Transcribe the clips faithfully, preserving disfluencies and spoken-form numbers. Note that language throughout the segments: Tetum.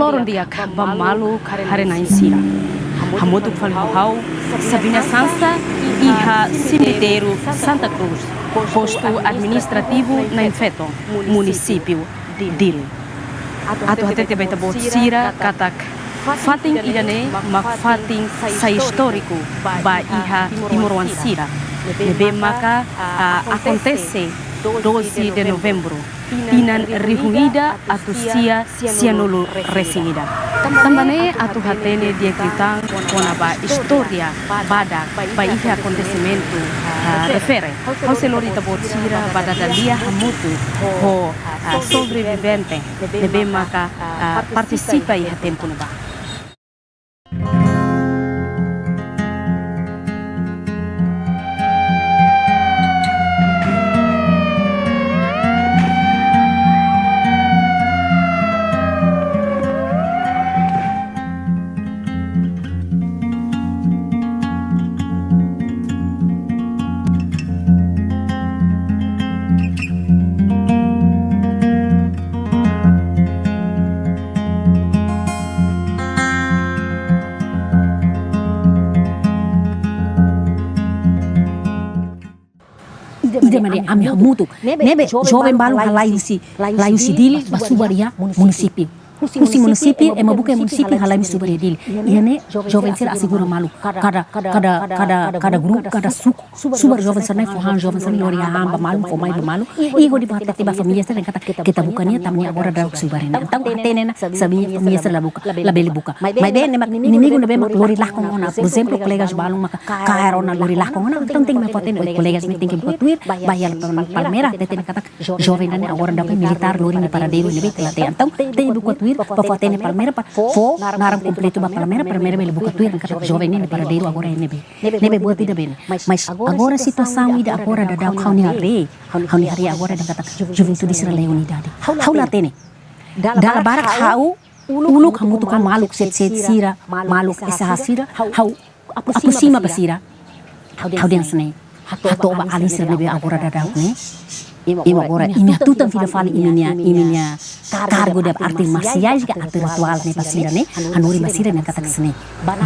Loron di'ak ba maluk haree-na'in sira. Hamutuk fali ho ha'u, Sabina Sansa, iha Semitériu Santa Cruz, Postu Administrativu Na'in Feton, Munisípiu Dili. Atu hatete ba ita-boot sira katak fatin ida-ne'e mak fatin sai istóriku ba iha timoroan sira, ne'ebé maka, ah, akontese doze de Novembru, tinan rihun ida atus sia sianulu-resin-ida. Tanba ne'e atu hatene di'ak liután kona-ba istória badak ba iha akontesimentu, ah, refere. Ha'u sei lori ita-boot sira ba dada lia hamutuk ho, ah, sobrevivente ne'ebé maka, ah, partisipa iha tempu ne'ebá. Ida-ne'e ami hamutuk. Ne'ebé joven balu halai husi, halai husi Dili ba subar iha munisípiu. Husi munisípiu, ema buka iha munisípiu halai mai subar iha Dili. Iha ne'e joven sira asegura malu. Kada, kada, kada, kada grupu, kada suku. Subar joven sira-ne'e, fó han joven sira-ne'e, lori hahán ba malu, fó mai ba malu. I hodi ba hatete ba família sira katak keta buka nia, tanba nia agora daudaun subar iha ne'e. Entaun hatene ona, Sabina família sira la buka, labele buka. Maibé ne'e mak inimigu ne'ebé mak lori lakon ona. Por ezemplu, kolegas balun maka kaer ona lori lakon ona. Entaun tenke mai fó hatene, oi, kolegas, ne'e tenke buka tuir, ba iha Pal-, Palmeira, hatete ona katak joven ida-ne'e agora daudaun militár lori nia paradeiru ne'ebé ita la hatene. Entaun tenke buka tuir ba fó hatene Palmeira, ba fó naran kompletu ba Palmeira, Palmeira bele buka tuir katak joven ne'e nia paradeiru agora iha ne'ebé. Ne'ebé buat ida-ne'e. Mas agora situasaun ida agora daudaun ha'u-nia haree, ha'u-nia haree agora daudaun katak juventude sira la iha unidade. Ha'u la hatene. Dala barak ha'u uluk hamutuk ho maluk sete sete sira, maluk S H sira, ha'u aprosima ba sira. Ha'u dehan hanesan ne'e. Hato'o ba alin sira ne'ebé agora daudaun ne'e. Imi agora, imi hatutan fila fali imi-nia, imi-nia kargu de arte marsiais ka arte rituál ne'e ba sira ne'e, hanorin ba sira ne'e katak hanesan ne'e.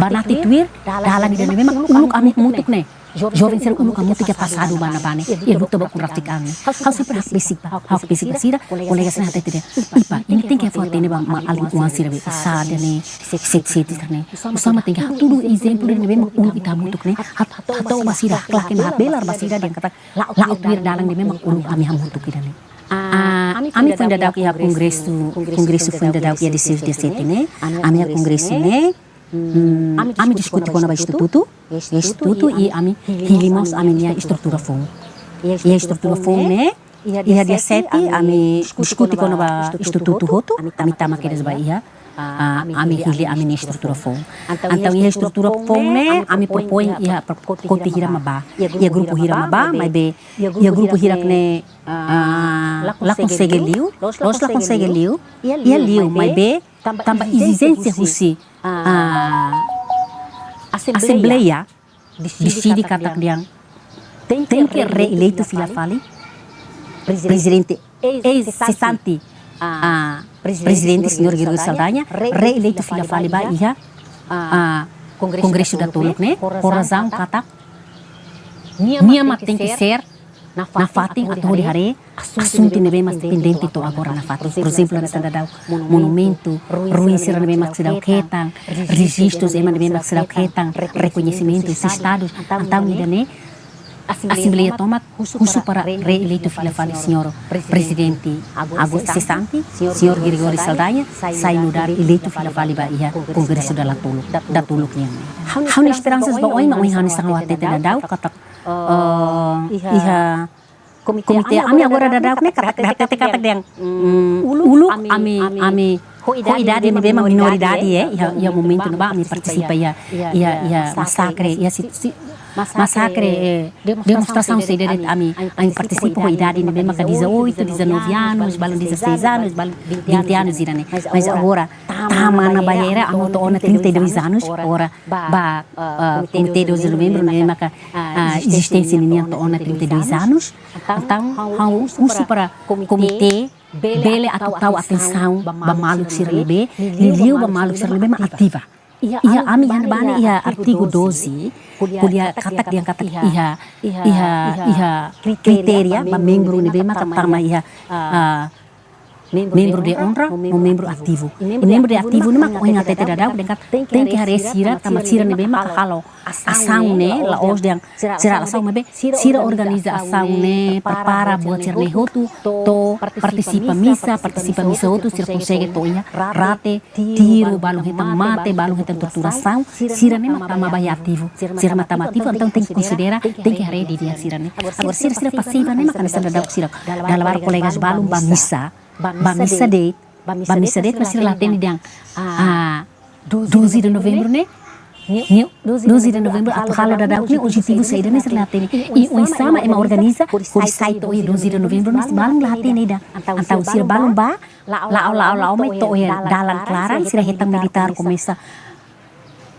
Banati tuir, dalan ida ne'ebé mak uluk ami hamutuk ne'e. Joven sira uluk hamutuk iha pasadu ba ne'ebá ne'e, iha luta ba ukun rasik an ne'e. Ha'u sempre hakbesik ba, hakbesik ba sira, kolega sira hatete dehan: Ipa, imi tenke fó hatene ba, ba alin oan sira be, S H ne'e, sete sete sira-ne'e. Oinsá mak tenke hatudu ezemplu ne'ebé mak uluk ita hamutuk ne'e, hat-, hato'o ba sira, haklaken, habelar ba sira dehan katak la'o tuir dalan ne'ebé mak uluk ami hamutuk ida-ne'e. Ah, ami foin daudauk iha kongresu, kongresu foin daudauk iha dia seis, dia sete ne'e. Ami iha kongresu ne'e, hmm, ami diskute kona-ba estatutu, estatutu i ami hili mós ami-nia estrutura foun. Iha estrutura foun ne'e, iha dia sete ami diskute kona-ba estatutu hotu, ami tama kedas ba iha, ah, ami hili ami-nia estrutura foun. Entaun iha estrutura foun ne'e, ami propoin iha pakote hira mak bá, iha grupu hira mak bá, maibé iha grupu hirak ne'e, ah, la konsege liu, la'ós la konsege liu, iha liu, maibé tanba ezijénsia husi, ah, asembleia, deside katak dehan tenke reeleitu fila fali prezidente, eis sesante, ah, prezidente señór Gregório Saldanha, reeleitu fila fali ba iha, ah, kongresu datoluk ne'e, ho razaun katak nia mak tenke ser nafatin atu hodi haree asuntu ne'ebé mak pendente to'o agora nafatin. Por ezemplu, hanesan daudaun monumentu, ruin sira ne'ebé mak seidauk hetan, rejistus ema ne'ebé mak seidauk hetan, rekoñesimentu husi estadu. Entaun ida-ne'e, asembleia tomak husu para reeleitu fila fali señór prezidente agora sesante, señór Gregório Saldanha, sai nu'udar eleitu fila fali ba iha kongresu datoluk, datoluk nian. Ha'u-nia esperansa ba oin, oin hanesan ha'u hatete daudaun katak, eh, iha komité, ami agora daudaun ne'e katak, hatete katak dehan, mm, uluk ami, ami ho idade ne'ebé mak minoridade, eh, iha, iha momentu ne'ebá ami partisipa iha, iha, iha masakre, iha si, si, masakre, eh, demonstrasaun saida de'it ami, ami partisipa ho idade ne'ebé maka dezoito, dezanove anos, balun dezasseis anos, balun vinte anos ida-ne'e. Mas agora tama ona ba iha ami to'o ona trinta e dois anos, agora ba, eh, komité doze de novembro ne'e maka, ah, ezisténsia ninian to'o ona trinta e dois anos. Entaun ha'u husu para komité bele atu tau atensaun ba maluk sira ne'ebé, liuliu ba maluk sira ne'ebé mak ativa. Iha ami iha ne'ebá ne'e iha artigu doze, ko'alia katak dehan katak iha, iha, iha kritéria ba membru ne'ebé maka tama iha, ah, membru de onra no membru ativu. I membru de ativu ne'e mak ohin hatete dadaun dehan katak tenke haree sira tanba sira ne'ebé maka halo asaun ne'e, la'ós dehan sira halo asaun maibé sira organiza asaun ne'e, prepara buat sira-ne'e hotu, to'o partisipa misa, partisipa misa hotu, sira konsege to'o iha rate, tiru, balun hetan mate, balun hetan torturasaun, sira-ne'e mak tama ba iha ativu. Sira mak tama ativu, entaun tenke konsidera, tenke haree didi'ak sira-ne'e. Agora sira, sira pasiva ne'e mak hanesan dadaun sira. Dala barak kolegas balun ba misa, ba misa de'it, ba misa de'it, mas sira la hatene dehan, ah, doze de novembru ne'e, ne'e, doze de novembru atu halo dadauk ne'e objetivu saida ne'e sira la hatene. I oinsá mak ema organiza hodi sai to'o iha doze de novembru ne'e, balun la hatene ida. Entaun sira balun ba, la'o, la'o, la'o mai to'o iha dalan klaran, sira hetan militár komesa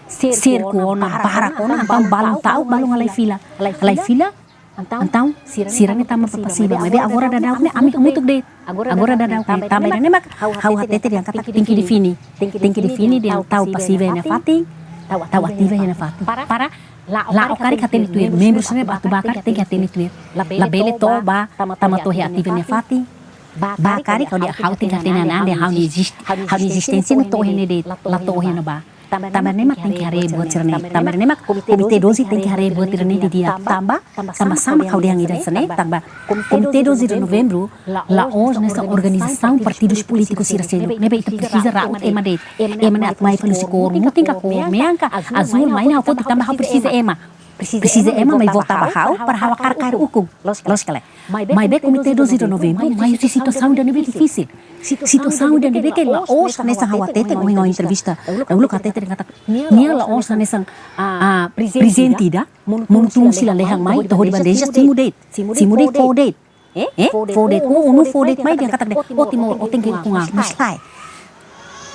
serku ona, barak ona, entaun balun ta'uk, balun halai fila. Halai fila, entaun sira-ne'e tama ba pasiva. Maibé agora dadauk ne'e ami hamutuk de'it. Agora dadauk ne'e, tanba ida-ne'e mak ha'u hatete dehan katak tenke define. Tenke define dehan tau pasiva iha nia fatin, tau ativa iha nia fatin. Para la'o karik hatene tuir, membru sira-ne'e ba atu ba karik tenke hatene tuir. Labele to'o ba tama to'o iha ativa iha nia fatin. Ba karik ha'u dehan ha'u tenke hatene an dehan ha'u-nia ezis-, ha'u-nia ezisténsia ne'e to'o iha ne'e de'it, la to'o iha ne'ebá. Tanba ne'e mak tenke haree buat sira-ne'e. Tanba ne'e mak Komité doze tenke haree buat sira-ne'e didi'ak. Tanba, tanba sá mak ha'u dehan ida hanesan ne'e, tanba Komité doze de Novembru la'ós hanesan organizasaun partidus polítikus sira seluk. Ne'ebé ita presiza ra'ut ema de'it. Ema ne'e atu mai fali husi kór mutin ka kór mean ka azúl, mai ne'e ha'u foti tanba ha'u presiza ema. Presiza ema mai vota ba ha'u para ha'u hakarak kaer ukun. Lójika ka lae? Maibé Komité doze de Novembru mai husi situasaun ida ne'ebé difisil. Situasaun ida ne'ebé ke la'ós hanesan ha'u hatete, ohin ha'u entrevista, ha'u uluk hatete dehan katak nia la'ós hanesan, ah, prezidente ida, monu tun husi lalehan mai, to'o hodi bandeja, simu de'it. Simu de'it, fó de'it. Eh? Fó de'it, o, o, no fó de'it mai dehan katak dehan, ó Timor, ó tenke ukun an, mas lae.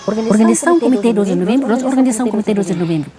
Organizasaun Komité doze de Novembru, la'ós organizasaun Komité doze de Novembru.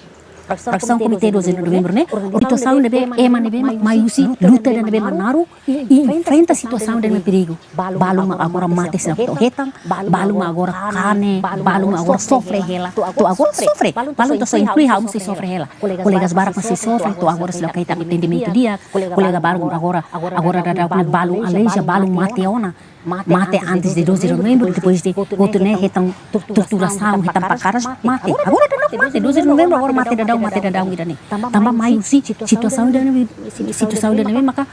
Organizasaun Komité doze de Novembru ne'e, situasaun ne'ebé, ema ne'ebé mai husi luta ida ne'ebé mak naruk, i enfrenta situasaun ida ne'ebé perigu. Balun mak agora mate seidauk to'o hetan, balun mak agora kanek, balun mak agora sofre hela. To'o agora sofre, balun to'o só inklui ha'u mós sei sofre hela. Kolegas barak mós sei sofre, to'o agora seidauk hetan atendimentu di'ak. Kolega balun agora, agora dadauk ne'e balun aleija, balun mate ona. Mate antes de doze de Novembru, depois de hotu ne'e hetan torturasaun, hetan pankadas, mate. Agora dadauk mate, doze de Novembru agora mate dadaun, mate dadaun ida-ne'e. Tanba mai husi situasaun ida ne'ebé, situasaun ida ne'ebé maka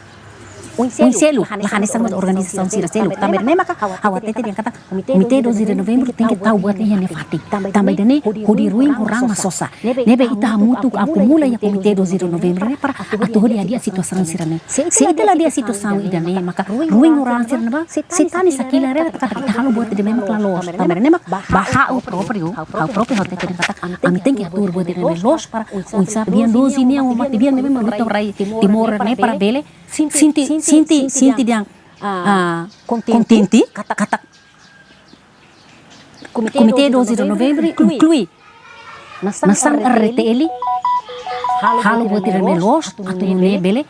oin seluk, la hanesan mós organizasaun sira seluk. Tanba ne'e maka ha'u hatete dehan katak Komité doze de Novembru tenke tau buat ne'e iha nia fatin. Tanba ida-ne'e hodi ruin ho raan mak sosa. Ne'ebé ita hamutuk akumula iha Komité doze de Novembru ne'e para atu hodi hadi'a situasaun sira-ne'e. Se ita la hadi'a situasaun ida-ne'e maka ruin ho raan sira-ne'e ba, se tanis hakilar de'it katak ita halo buat ida ne'ebé mak la loos. Tanba ne'e mak ba ha'u própriu, ha'u própriu ha'u hatete dehan katak ami tenke hatuur buat ida ne'ebé loos para oinsá bian doze nian, o mate bian ne'ebé mak liu to'o rai Timor ne'e para bele sente, sente, sente dehan, ah, kontente katak Komité doze de Novembru inklui nasaun R D T L halo buat ida ne'ebé loos atu nune'e bele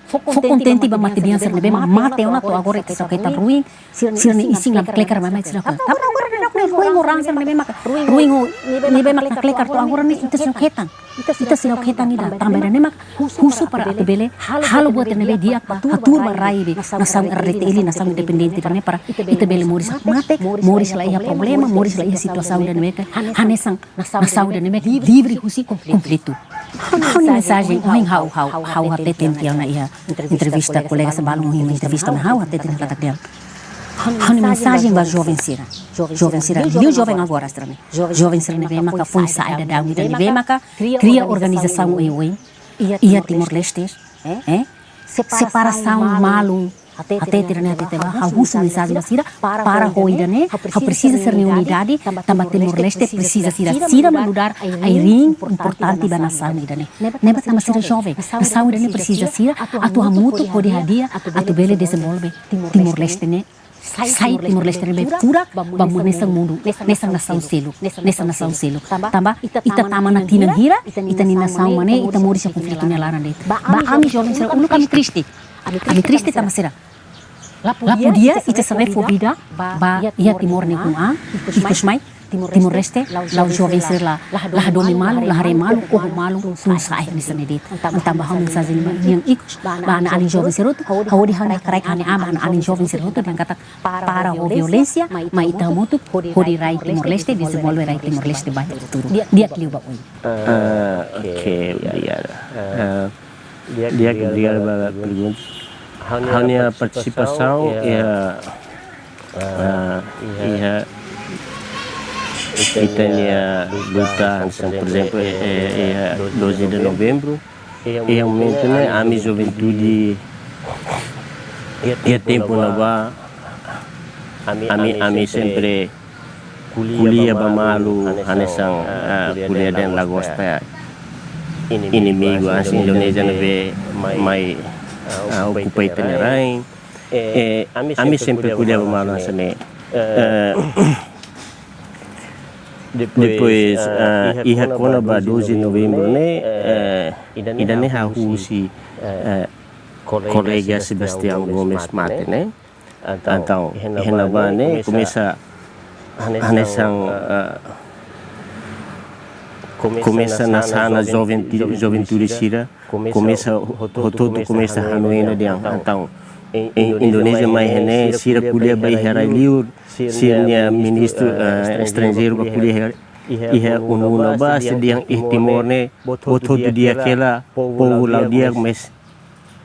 fó kontente ba matebian sira ne'ebé mate ona to'o agora ita seidauk hetan ruin, sira-nia isin la klekar, maibé sira agora dadauk ne'e ruin ho raan sira ne'ebé maka ruin ho ne'ebé mak la klekar to'o agora ne'e ita seidauk hetan. Ita seidauk hetan ida, tanba ida-ne'e mak husu para atu bele halo buat ida ne'ebé di'ak, hatuur ba rai be nasaun R D T L, nasaun independente ida-ne'e para ita bele moris mate, moris la iha problema, moris la iha situasaun ida ne'ebé ke hanesan nasaun ida ne'ebé ke livre husi konflitu. Ha'u-nia mensajen ohin ha'u, ha'u, ha'u hatete tiha ona iha entrevista kolega sira balun, ohin entrevista mai ha'u hatete ona katak dehan. Ha'u-nia mensajen ba joven sira. Joven sira, liu joven agora sira-ne'e. Joven sira ne'ebé maka foin sa'e dadaun ida ne'ebé maka kria organizasaun oioin iha Timor-Leste, eh? Separasaun malu, hatete ida-ne'e hatete ba, ha'u husu mensajen ba sira para ho ida-ne'e, ha'u presiza sira-nia unidade, tanba Timor-Leste presiza sira, sira mak nu'udar ai-riin importante ba nasaun ida-ne'e. Ne'ebé tanba sira joven, nasaun ida-ne'e presiza sira atu hamutuk hodi hadi'a, atu bele dezenvolve Timor-Leste ne'e. Sai Timor-Leste ne'ebé furak ba hanesan mundu, hanesan nasaun seluk, hanesan nasaun seluk. Tanba ita tama ona tinan hira, ita-nia nasaun mak ne'e, ita moris iha konflitu nia laran de'it. Ba ami joven sira uluk ami triste. Ami triste tanba sira. La podia ita sira ne'e fó vida ba iha Timor nia oan, ikusmai Timor-Leste, la'ós joven sira la, la hadomi malu, la haree malu, oho malu, tun sa'e hanesan ne'e de'it. Entaun ba ha'u mensajen nian ikus ba ha'u-nia alin joven sira hotu, ha'u hodi ha'u-nia hakarak ha'u-nia an ba ha'u-nia alin joven sira hotu dehan katak para ho violénsia, mai ita hamutuk hodi rai Timor-Leste, dezenvolve rai Timor-Leste ba iha futuru. Di'ak liu ba oin. Ah, oke, obrigadu. Ah, di'ak, obrigadu ba pergunta. Ha'u-nia partisipasaun iha, ah, iha ita-nia luta, hanesan, por ezemplu, eh, eh, iha doze de Novembru, iha momentu ne'e ami juventude iha tempu ne'ebá, ami, ami sempre ko'alia ba malu, hanesan, ah, ko'alia dehan la gosta inimigu, hanesan Indonézia ne'ebé mai, ah, okupa ita-nia rain. Eh, ami sempre ko'alia ba malu hanesan ne'e. Eh, depois, ah, iha kona-ba doze de Novembru ne'e, eh, ida-ne'e hahú husi, eh, kolega Sebastião Gomes mate ne'e. Entaun iha ne'ebá ne'e komesa hanesan, eh, komesa hanesan joven ti-, juventude sira komesa hotu-hotu komesa hanoin dehan. Entaun, eh, Indonézia mai iha ne'e, sira ko'alia ba iha rai-liur, sira-nia ministru, eh, estranjeiru bá ko'alia iha, iha ONU ne'ebá, sira dehan iha Timor ne'e buat hotu di'ak hela, povu la'o di'ak, mas,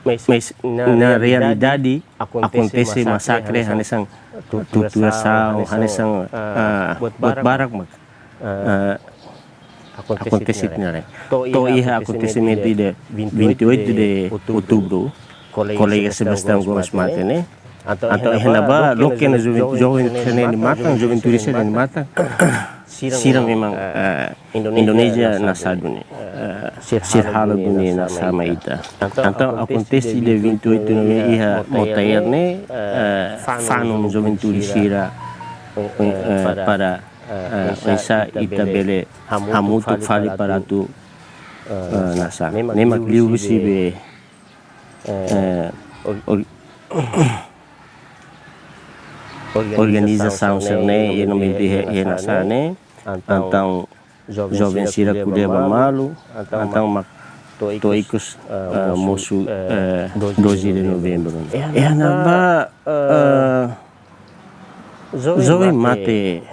mas na realidade akontese masakre, hanesan torturasaun, hanesan, ah, buat barak mak, ah, akontese iha ne'e. To'o iha akontesimentu ida vinte e oito de Outubro, kolega Sebastião Gomes mate ne'e. Entaun iha ne'ebá, loke ona joven, joven sira-nia matan, juventude sira-nia matan, sira memang, eh, Indonézia nasa duni, eh, sira halo duni nasa mai ita. Entaun akontese iha dia vinte e oito ne'e iha Motael ne'e, eh, fanun juventude sira, eh, para, eh, oinsá ita bele hamutuk fali para atu, eh, nasa. Ne'e mak liuhusi be, eh, or-, organizasaun sira-ne'e, iha momentu iha, iha nasa ne'e. Entaun joven sira ko'alia ba malu, entaun mak to'o ikus, eh, mosu, eh, doze de Novembru. Iha ne'ebá, eh, joven mate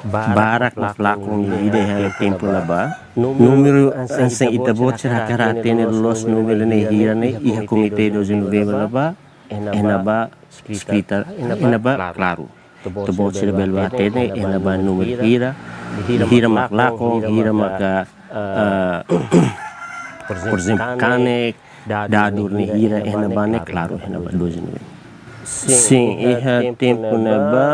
barak mak lakon nia vida iha tempu ne'ebá. Númeru hanesan ita-boot sira hakarak hatene loloos númeru ne'e hira ne'e iha Komité doze de Novembru ne'ebá, iha ne'ebá esplika, iha ne'ebá klaru. Ita-boot sira bele bá hatene iha ne'ebá númeru hira, hira mak lakon, hira mak, eh, por ezemplu, kanek, dadur ne'e hira, iha ne'ebá ne'e klaru, iha ne'ebá doze ne'e. Sin, iha tempu ne'ebá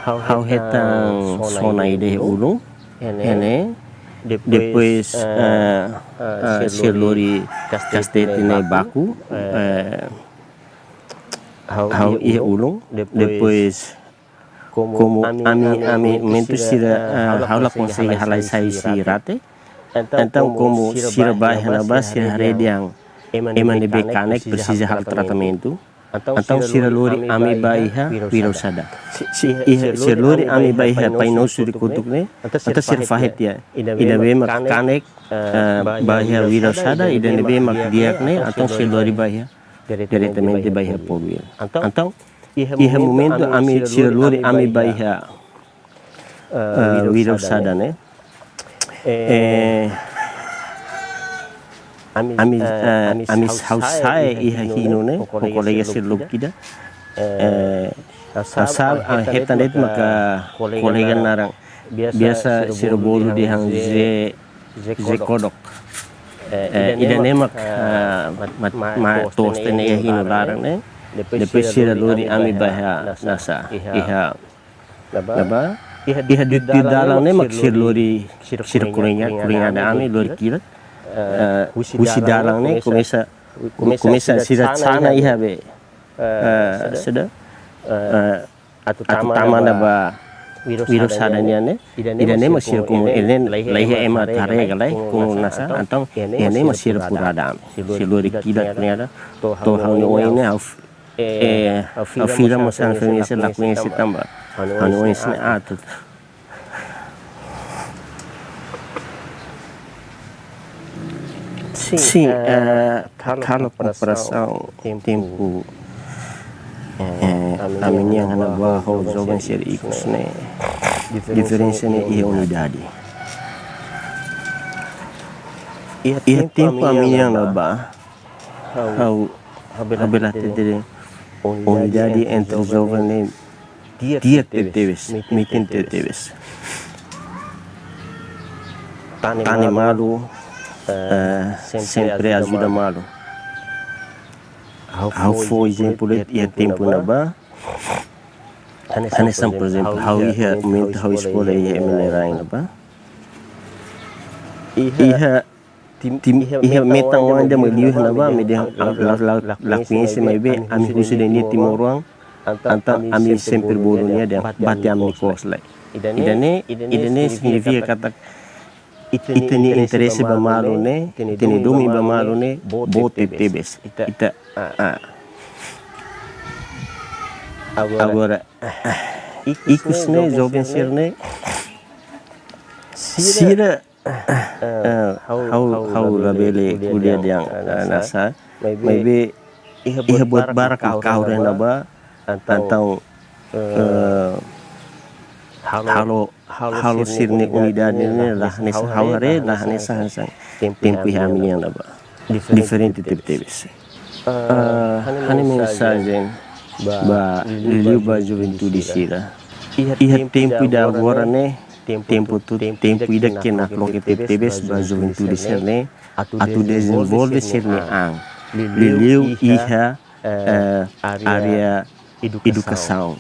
ha'u hetan sona ida iha ulun, iha ne'e. Depois, eh, eh, sira lori kastete ne'e baku, eh, ha'u iha ulun. Depois, komu ami, ami momentu sira, eh, ha'u la konsege halai sai husi rate. Entaun komu sira bá iha ne'ebá, sira haree dehan ema ne'ebé kanek presiza halo tratamentu. Entaun sira lori ami bá iha Vila Ousada. Iha, sira lori ami bá iha Pai Nosso de kotuk ne'e. Entaun sira fahe tiha ida ne'ebé mak kanek, eh, bá iha Vila Ousada, ida ne'ebé mak di'ak ne'e, entaun sira lori bá iha diretamente bá iha Porvir. Entaun iha momentu ami, sira lori ami bá iha, eh, Vila Ousada ne'e. Eh, ami, eh, ami ha'u sa'e iha hinu ne'e ho kolega sira lubuk ida. Eh, ha'u sa'e, ah, hetan de'it maka kolega naran, biasa sira bolu dehan Zé, Zé Kodok. Eh, ida ne'e mak, eh, mak, mak to'os tiha ona iha hinu laran ne'e. Depois sira lori ami bá iha nasa, iha ne'ebá, iha duit dalan ne'e mak sira lori, sira kuringa, kuringa ami lori kilat. Eh, husi dalan ne'e komesa, komesa sira sana iha be, eh, saida, eh, atu tama ona ba virus sada nian ne'e, ida-ne'e mak sira komu ida-ne'e la iha ema atu haree ka lae komu nasa, entaun ida-ne'e mak sira pura dame. Sira lori kilat ne'e ada, to'o ha'u-nia oin ne'e ha'u, eh, ha'u fila mós ha'u-nia oin ne'e la koñese tanba ha'u-nia oin ne'e aat. Sin, eh, halo komparasaun tempu, eh, ami-nian iha ne'ebá ho joven sira ikus ne'e, diferensa ne'e iha unidade. Iha tempu ami-nian iha ne'ebá, ha'u, ha'u bele hatete dehan unidade entre joven ne'e di'ak tebetebes, metin tebetebes. Tane malu, eh, sempre ajuda malu. Ha'u fó ezemplu iha tempu ne'ebá. Hanesan, por ezemplu, ha'u iha momentu ha'u eskola iha M N R I ne'ebá. Iha tim, iha metan oan ida mak liu iha ne'ebá, ami dehan la, la, la, la koñese maibé ami husu dehan nia timoroan, entaun ami sempre bolu nia dehan bati ami-nia kostas lai. Ida-ne'e, ida-ne'e signifika katak ita-nia interese ba malu ne'e, ita-nia domin ba malu ne'e boot tebetebes. Ita, ah. Agora, ikus ne'e, joven sira ne'e, sira, eh, ha'u, ha'u labele ko'alia dehan, eh, nasa, maibé iha buat barak kahur iha ne'ebá, entaun, eh, halo, halo sira-nia unidade ne'e la hanesan ha'u haree, la hanesan, hanesan tempu iha ami-nian iha ne'ebá. Diferente tebetebes. Eh, ha'u-nia mensajen ba, liuliu ba juventude sira. Iha tempu ida agora ne'e, tempu atu, tempu ida ke nakloke tebetebes ba juventude sira ne'e atu dezenvolve sira-nia an. Liuliu iha, eh, área edukasaun.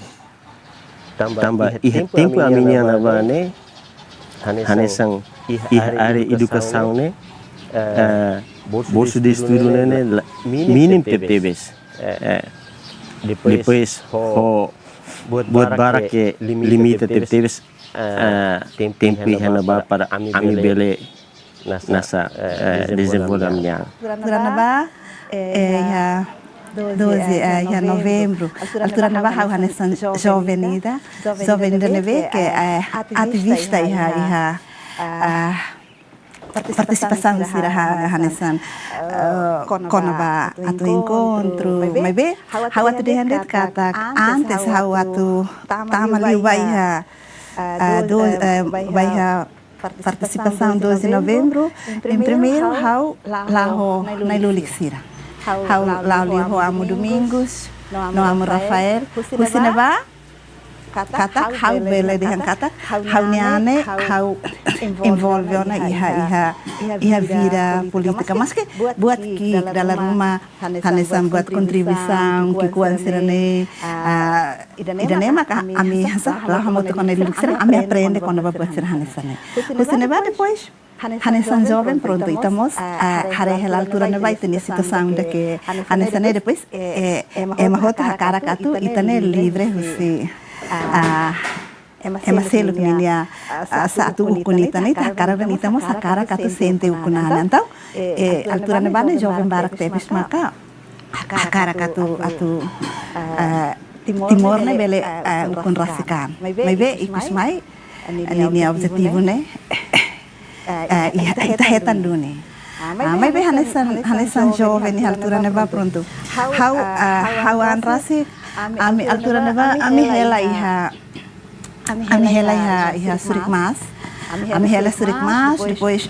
Tanba iha tempu ami-nian iha ne'ebá ne'e, hanesan iha área edukasaun ne'e, eh, bolsa de estudu ne'e, ne'e la, mínimu tebetebes. Eh, depois ho buat barak ke limita tebetebes, eh, tempu iha ne'ebá para ami bele nasa, eh, dezenvolve ami-nian. Altura ne'ebá, eh, iha doze, eh, iha Novembru. Altura ne'ebá ha'u hanesan joven ida, joven ida ne'ebé ke, eh, ativista iha, iha, ah, partisipasaun sira ha-, hanesan, eh, kona-ba atu enkontru. Maibé ha'u atu dehan de'it katak antes ha'u atu tama liu ba iha, ah, do-, eh, ba iha partisipasaun doze Novembru, em primeiru ha'u la'o ho na'i-lulik sira. Ha'u la'o liu ho Amu Domingos, no Amu Rafael, husi ne'ebá katak ha'u bele dehan katak ha'u-nia an ne'e ha'u envolve ona iha, iha, iha vida polítika. Maske buat ki'ik dala ruma hanesan buat kontribuisaun ki'ikoan sira-ne'e, ah, ida-ne'e maka ami hanesan la'o hamutuk ho na'i-lulik sira, ami aprende kona-ba buat sira hanesan ne'e. Husi ne'ebá depois, hanesan joven prontu, ita mós, ah, haree hela altura ne'ebá ita-nia situasaun ida ke hanesan ne'e, depois, eh, ema hotu hakarak atu ita ne'e livre husi, ah, ema seluk ninia, ah, sa'e atu ukun ita ne'e, ita hakarak dehan ita mós hakarak atu sente ukun an. Entaun, eh, altura ne'ebá ne'e joven barak tebes maka hakarak atu, atu, eh, Timor ne'e bele, eh, ukun rasik an. Maibé ikus mai, ninia objetivu ne'e, eh, ita, ita hetan duni. Ah, maibé hanesan, hanesan joven iha altura ne'ebá prontu. Ha'u, eh, ha'u an rasik, ami altura ne'ebá, ami hela iha, ami hela iha, iha Surikmas. Ami hela Surikmas, depois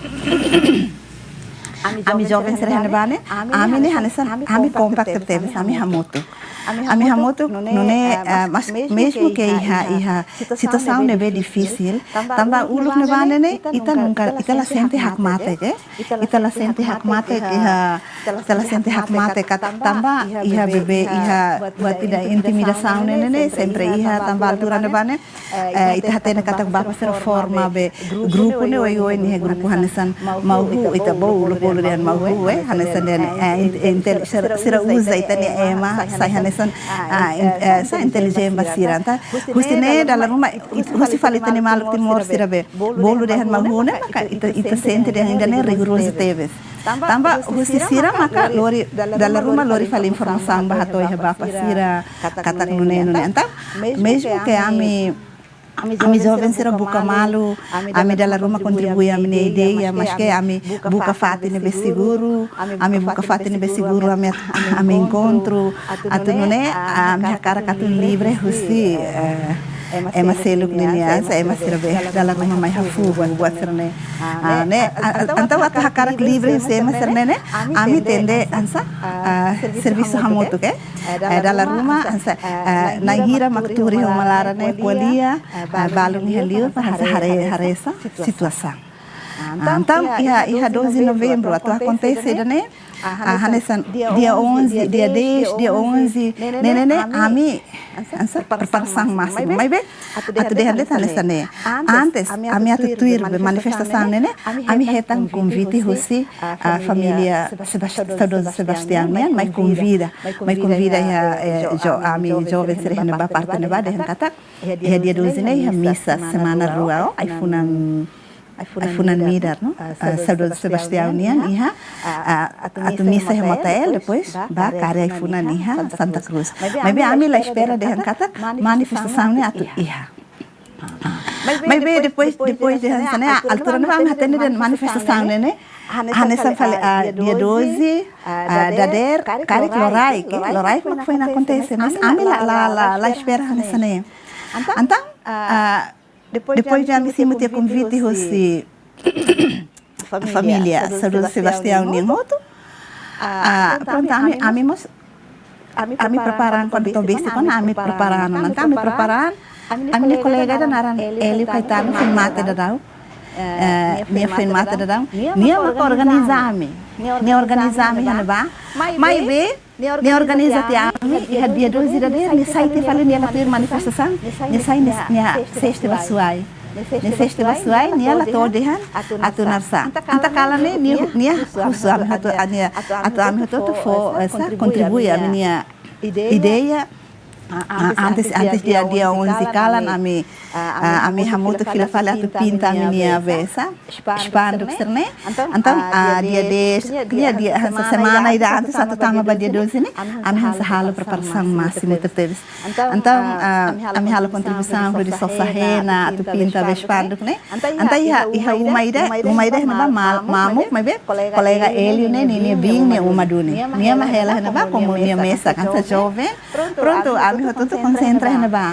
ami joven sira iha ne'ebá ne'e, ami ne'e hanesan, ami kompaktu tebes, ami hamutuk. Ami hamutuk, nune'e, eh, mas, mezmu ke iha, iha situasaun ne'ebé difisil, tanba uluk ne'ebá ne'e, ita nunka, ita la sente hakmatek, eh? Ita la sente hakmatek, iha, ita la sente hakmatek katak tanba iha beibeik, iha buat ida intimidasaun ne'e, ne'e, sempre iha tanba altura ne'ebá ne'e, eh, ita hatene katak bapak sira forma be grupu ne'e oioin, ne'e grupu hanesan Mauhu, ita bolu, bolu dehan Mauhu, eh, hanesan dehan, eh, int-, intel-, sira, sira uza ita-nia ema, sai hanesan ah, in- eh, sa intelijen ba sira. Entaun husi ne'e dala ruma, husi fali ita-nia maluk Timor sira be bolu dehan mahú ne'e, maka ita, ita sente dehan ida-ne'e rigorozu tebes. Tanba husi sira maka lori, dala ruma lori fali informasaun ba hato'o iha bapa sira, katak nune'e nune'e. Entaun mezmu ke ami, ami joven sira buka malu, ami dala ruma kontribui ami-nia ideia, maske ami buka fatin ne'ebé seguru, ami buka fatin ne'ebé seguru, ami, ami enkontru atu nune'e, ami hakarak atu livre husi, eh, ema seluk nian, sa ema sira be dala ruma mai hafu buat sira-ne'e. Ah, ne'e, ah, entaun atu hakarak livre husi ema sira-ne'e, ami tenke hanesan, ah, servisu hamutuk, eh, dala ruma hanesan, eh, na'in hira mak tuur iha uma laran ne'e, ko'alia, eh, balun iha liur para hanesan haree, haree sa situasaun. Ah, entaun iha, iha doze Novembru atu akontese ida-ne'e, ah, hanesan dia onze, dia dez, dia onze, ne'e ne'e, ami hanesan preparasaun másimu. Maibé atu dehan de'it hanesan ne'e. Antes ami atu tuir be manifestasaun ne'e ne'e, ami hetan konvite husi, ah, família Sebas-, saudozu Sebastião nian, mai konvida, mai konvida iha, eh, jo-, ami joven sira iha ne'ebá, parte ne'ebá, dehan katak iha dia doze ne'e iha misa semana rua, ó, ai-funan, ai-funan midar, no? Ah, saudozu Sebastião nian iha, ah, atu misa iha Motael, depois bá kaer ai-funan iha Santa Cruz. Maibé ami la espera dehan katak manifestasaun ne'e atu iha. Maibé depois, depois dehan hanesan ne'e, altura ne'ebá ami hatene dehan manifestasaun ne'e ne'e hanesan fali, ah, dia doze, ah, dadeer, karik loraik, eh, loraik mak foin akontese, mas ami la, la, la, la espera hanesan ne'e. Entaun, ah, depois de ami simu tiha konvite husi família saudozu Sebastião nian hotu. Ah, prontu, ami, ami mós, ami prepara an, kuandu to'o besik ona ami prepara an, entaun ami prepara an, ami-nia kolega ida naran Hélio Caetano foin mate daudaun. Eh, nia foin mate daudaun. Nia mak organiza ami. Nia organiza ami iha ne'ebá. Maibé nia organiza tiha ami, iha dia doze dadeer, nia sai tiha fali, nia la tuir manifestasaun, nia sai, nia, nia seste ba Suai. Nia seste ba Suai, nia la to'o dehan atu naran sá. Entaun kalan ne'e, nia, nia husu ami hotu, ah, nia, atu ami hotu-hotu fó, eh, sa, kontribui ami-nia ideia. Ah, antes, antes dia, dia onze kalan, ami, ah, ami hamutuk fila fali atu pinta ami-nia be sa, spanduk sira-ne'e. Entaun, ah, dia dez, dia, dia, hanesan semana ida antes atu tama ba dia doze ne'e, ami hanesan halo preparasaun másimu tebetebes. Entaun, ah, ami halo kontribuisaun hodi sosa hena, atu pinta be spanduk ne'e. Entaun iha, iha uma ida, uma ida iha ne'ebá mal, mamuk, maibé kolega Hélio ne'e, ninia biin nia uma duni. Nia mak hela iha ne'ebá, komu nia mesak hanesan joven. Prontu, ami hotu-hotu konsentra iha ne'ebá.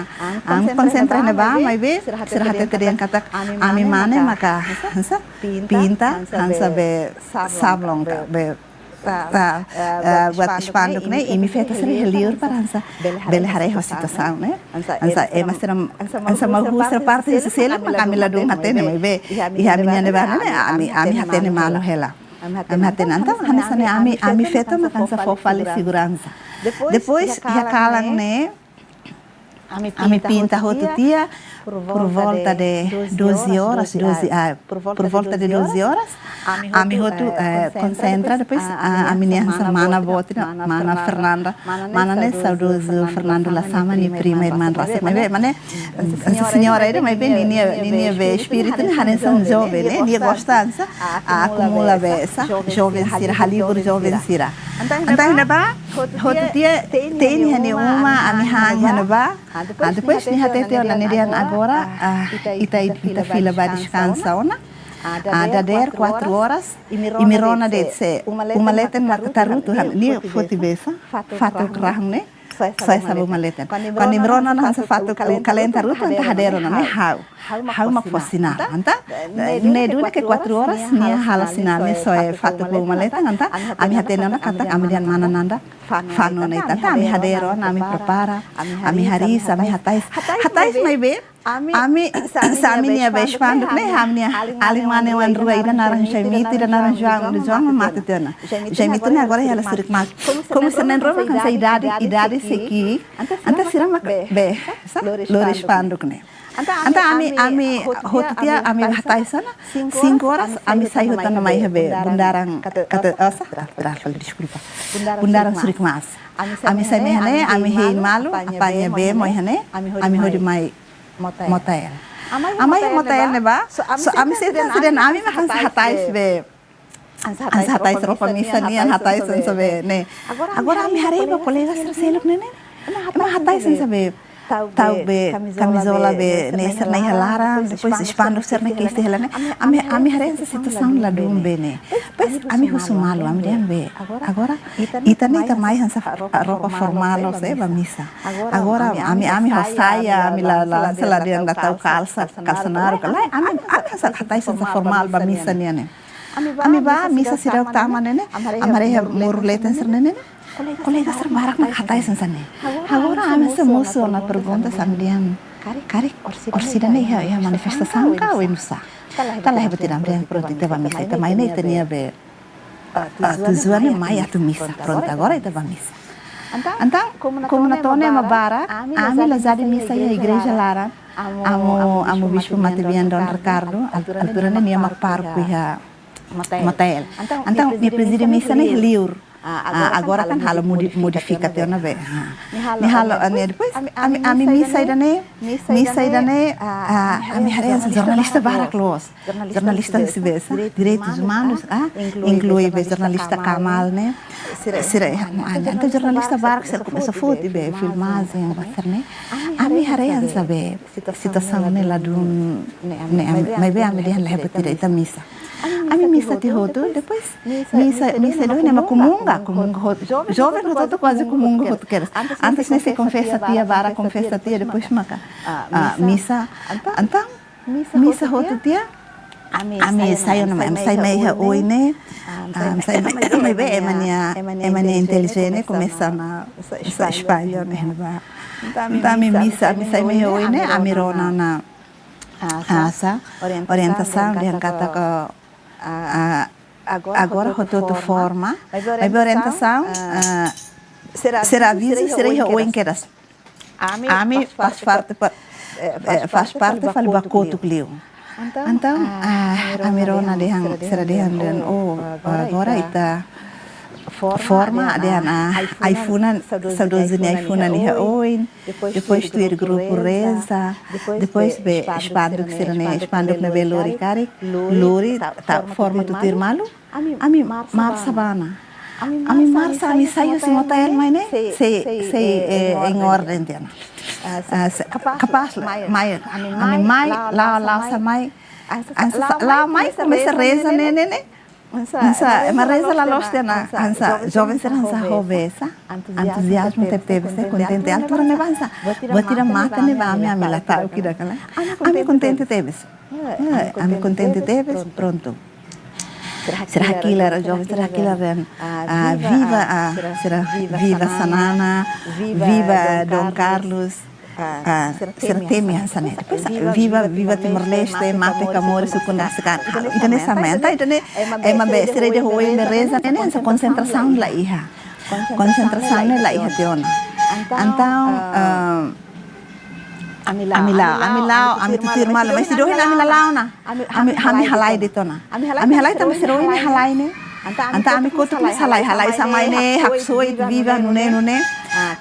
Ami konsentra iha ne'ebá, maibé sira hatete dehan katak ami mane maka hanesan pinta, hanesan be sablon ka, be, ah, eh, buat spanduk ne'e, imi feto sira iha liur para hanesan bele haree ho situasaun ne'e. Hanesan ema sira, hanesan mahú sira parte husi seluk, mak ami ladún hatene, maibé iha ami-nia ne'ebá ne'e, ami, ami hatene malu hela. Ami hatene, entaun hanesan ne'e ami, ami feto mak hanesan fó fali seguransa. Depois iha kalan ne'e ami pinta hotu tiha, por volta de doze horas, doze, ah, por volta de doze horas, ami hotu, eh, konsentra, depois, ah, ami-nia hanesan mana boot ida, mana Fernanda, mana ne'e saudozu Fernando Lasama nia prima, irmán rasik, maibé, mana, hanesan señora ida, maibé ninia, ninia be espíritu ne'e hanesan joven, eh, nia gosta hanesan akumula be sa, joven sira, halibur joven sira. Entaun iha ne'ebá hotu tiha te'in iha nia uma, ami han iha ne'ebá. Ah, depois nia hatete ona, nia dehan agora, ah, ita, ita fila ba deskansa ona. Ah, dadeer quatro horas, imi rona de'it se uma leten mak tarutu, nia foti be sa, fatuk rahun ne'e, soe sala uma leten. Kuandu imi rona ona hanesan fatuk kalenta rutu, entaun hadeer ona, ne'e ha'u. Ha'u mak fó sinál. Entaun ne'e duni ke quatro horas, nia halo sinál, nia soe fatuk uma leten, entaun ami hatene ona katak ami dehan mana Nanda fanu ona ita, entaun ami hadeer ona, ami prepara, ami hariis, ami hatais. Hatais maibé, ami, ami-nia be spanduk ne'e, ami-nia alin mane oan rua, ida naran Jaimito, ida naran João, João mate tiha ona. Jaimito ne'e agora hela surik malu. Komu sira na'in rua mak hanesan idade, idade sei ki'ik, entaun sira mak be sa, lori spanduk ne'e. Entaun ami, ami hotu tiha, ami hatais ona, cinco horas, ami sai hotu ona mai iha be, Bundaran, kata, oh, sá, Rafael, deskulpa. Bundaran Surikmas. Ami sai mai iha ne'e, ami hein malu, apaña bee, mai iha ne'e, ami hodi mai motael. Ami mai iha motael ne'ebá, so ami sente sida ami mak hanesan hatais be. Hanesan hatais roupa misa nian, hatais hanesan be ne'e. Agora ami haree ba kolega sira seluk ne'e ne'e. Ema hatais hanesan be. Ta'uk be kamizola be ne'e sira-ne'e iha laran, depois espanduk sira-ne'e kesi hela ne'e. Ami, ami haree hanesan situasaun ladún be ne'e. Depois ami husu malu, ami dehan be. Agora ita ne'e ita mai hanesan roupa formál loos ba misa. Agora ami, ami ho saia, ami la, la, hanesan la dehan la ta'uk kalsa, kalsa naruk. Lae, ami, ami hanesan hatais hanesan formál ba misa nian ne'e. Ami bá misa seidauk tama ne'e ne'e, ami haree iha muru leten sira ne'e ne'e. Kolega sira barak mak hatais hanesan ne'e. Agora ami sei mosu ona pergunta, ami dehan, karik, orsida ne'e iha, iha manifestasaun ka oinsá? Kala iha buat ida, ami dehan prontu ita bá misa, ita mai ne'e ita-nia be, ah, tujuan ne'e mai atu misa. Prontu, agora ita bá misa. Entaun, komu Natone ema barak, ami la jadi misa iha igreja laran. Amu, amu bispu matebian Dom Ricardo, al-, altura ne'e nia mak pároku iha motael. Entaun nia prezide misa ne'e iha liur. Ah, agora kan halo modi-, modifika tiha ona be. Nia halo, ah, ne'e depois ami, ami misa ida-ne'e, misa ida-ne'e, ah, ami haree hanesan jornalista barak loos. Jornalista husi be sá, direitus umanus, ah, inklui be jornalista Kamal ne'e. Sira, ah, entaun jornalista barak sira komesa foti be filmajen ba sira-ne'e. Ami haree hanesan be situasaun ne'e ladún ne'e, ami, maibé ami dehan la iha buat ida, ita misa. Ami misa tiha hotu, depois misa, misa ida-ne'e mak komunga, komunga hotu. Joven hotu-hotu kuaze komunga hotu kedas. Antes ne'e sei konfesa tiha, barak konfesa tiha, depois maka, ah, misa. Entaun misa hotu tiha, ami sai ona mai, ami sai mai iha oin ne'e. Ah, ami sai mai, maibé ema nia, ema nia intelijen ne'e komesa ona espalla ne'e ba. Entaun ami misa, ami sai mai iha oin ne'e, ami rona ona, ah, sá, orientasaun dehan katak, ah, agora hotu-hotu forma, maibé orientasaun, ah, sira avizu sira iha oin kedas. Ami faz parte pa-, eh, faz parte fali ba kotuk liu. Entaun, ah, ami rona dehan, sira dehan, oh, agora ita forma dehan, ah, ai-funan, saudozu nia ai-funan iha oin, depois tuir grupu reza, depois be espanduk sira-ne'e, espanduk ne'ebé lori karik, lori ta'uk forma tutuir malu. Ami marsa bá ona. Ami marsa, ami sai husi motael mai ne'e, sei, sei, eh, em ordem tiha ona. Ah, sei, kapás, kapás, mai, ami mai, la'o, la'o sai mai. Hanesan la'o mai, komesa reza ne'e, ne'e, ne'e. Hanesan ema reza la loos tiha ona, hanesan joven sira hanesan ho be sá. Entuziazmu tebetebes, kontente, altura ne'ebá hanesan buat ida mate ne'ebá ami, ami la ta'uk ida ka lae. Ami kontente tebes. Eh, ami kontente tebes, prontu. Sira hakilar, joven sira hakilar dehan, ah, viva, ah, sira viva Xanana, viva Dom Carlos. Ah, sira temi hanesan ne'e. Depois, viva, viva Timor-Leste, mate ka moris, ukun-na'in rasik an. Ah, ida-ne'e hanesan mai. Entaun ida-ne'e, ema be sira ida ho oin be reza ne'e, hanesan konsentrasaun la iha. Konsentrasaun ne'e la iha tiha ona. Entaun, ah, ami la'o, ami la'o, ami tutuir malu, maibé sira ohin ami la la'o ona. Ami, ami halai de'it ona. Ami halai tanba sira ohin halai ne'e. Entaun ami kotuk mós halai, halai sai mai ne'e, haksoit, viva, nune'e, nune'e.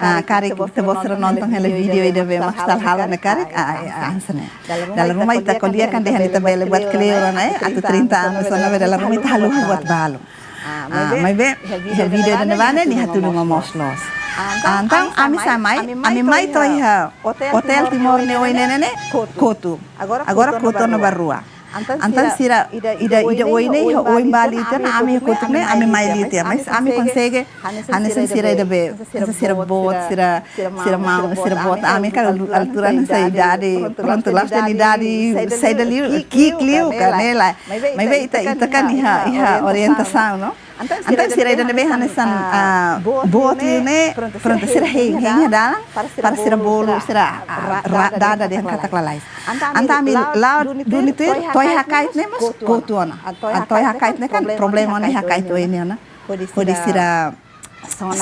Ah, karik ita-boot sira nonton hela vídeo ida be mak sira halo ne'e karik, ah, ah, hanesan ne'e. Dala ruma ita ko'alia kan dehan ita bele buat kleur ona, eh, atu trinta anos ona be dala ruma ita haluha buat balu. Ah, maibé iha vídeo ida-ne'ebá ne'e nia hatún momoos loos. Ah, entaun ami sai mai, ami mai to'o iha Hotel Timor ne'e oin ne'e ne'e, kotu. Agora kotu ona ba rua. Entaun sira ida, ida oin ne'e iha oin ba liu tiha ona, ami kotuk ne'e ami mai liu tiha ona. Mas ami konsege hanesan sira ida be, hanesan sira boot, sira, sira maun, sira boot. Ami kan al-, altura hanesan idade, prontu, la'ós dehan idade, saida liu, ki'ik liu, ka lae. Maibé ita, ita kan iha, iha orientasaun, no? Entaun sira ida ne'ebé hanesan, ah, boot liu ne'e, prontu, sira hein, hein iha dalan, para sira bolu, sira, ah, ra-, dada dehan katak lalais. Entaun ami la'o duni tuir, to'o iha kait ne'e mós kotu ona. Ah, to'o iha kait ne'e kan problema ona iha kait oin ne'e ona. Hodi sira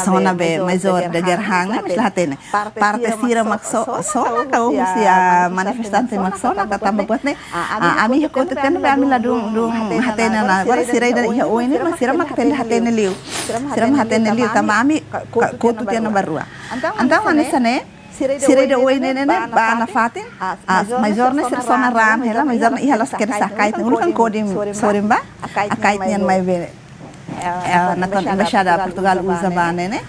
zona be Major Dadeer-han ne'e, mós la hatene. Parte sira mak so-, sona ka husi manifestante mak sona ka tanba buat ne'e. Ah, ami iha kotuk tiha ona be ami la dún, dún hatene ona. Agora sira ida iha oin ne'e, mas sira mak hatene, hatene liu. Sira mak hatene liu, tanba ami ka-, kotuk tiha ona ba rua. Entaun hanesan ne'e, sira ida oin ne'e, ne'e, ba nafatin, ah, Major ne'e sira sona ram hela, Major ne'e iha loos kedas akait, uluk kan kodim sorin ba, akait nian mai be, eh, natoon embaixada Portugal uza ba ne'e ne'e.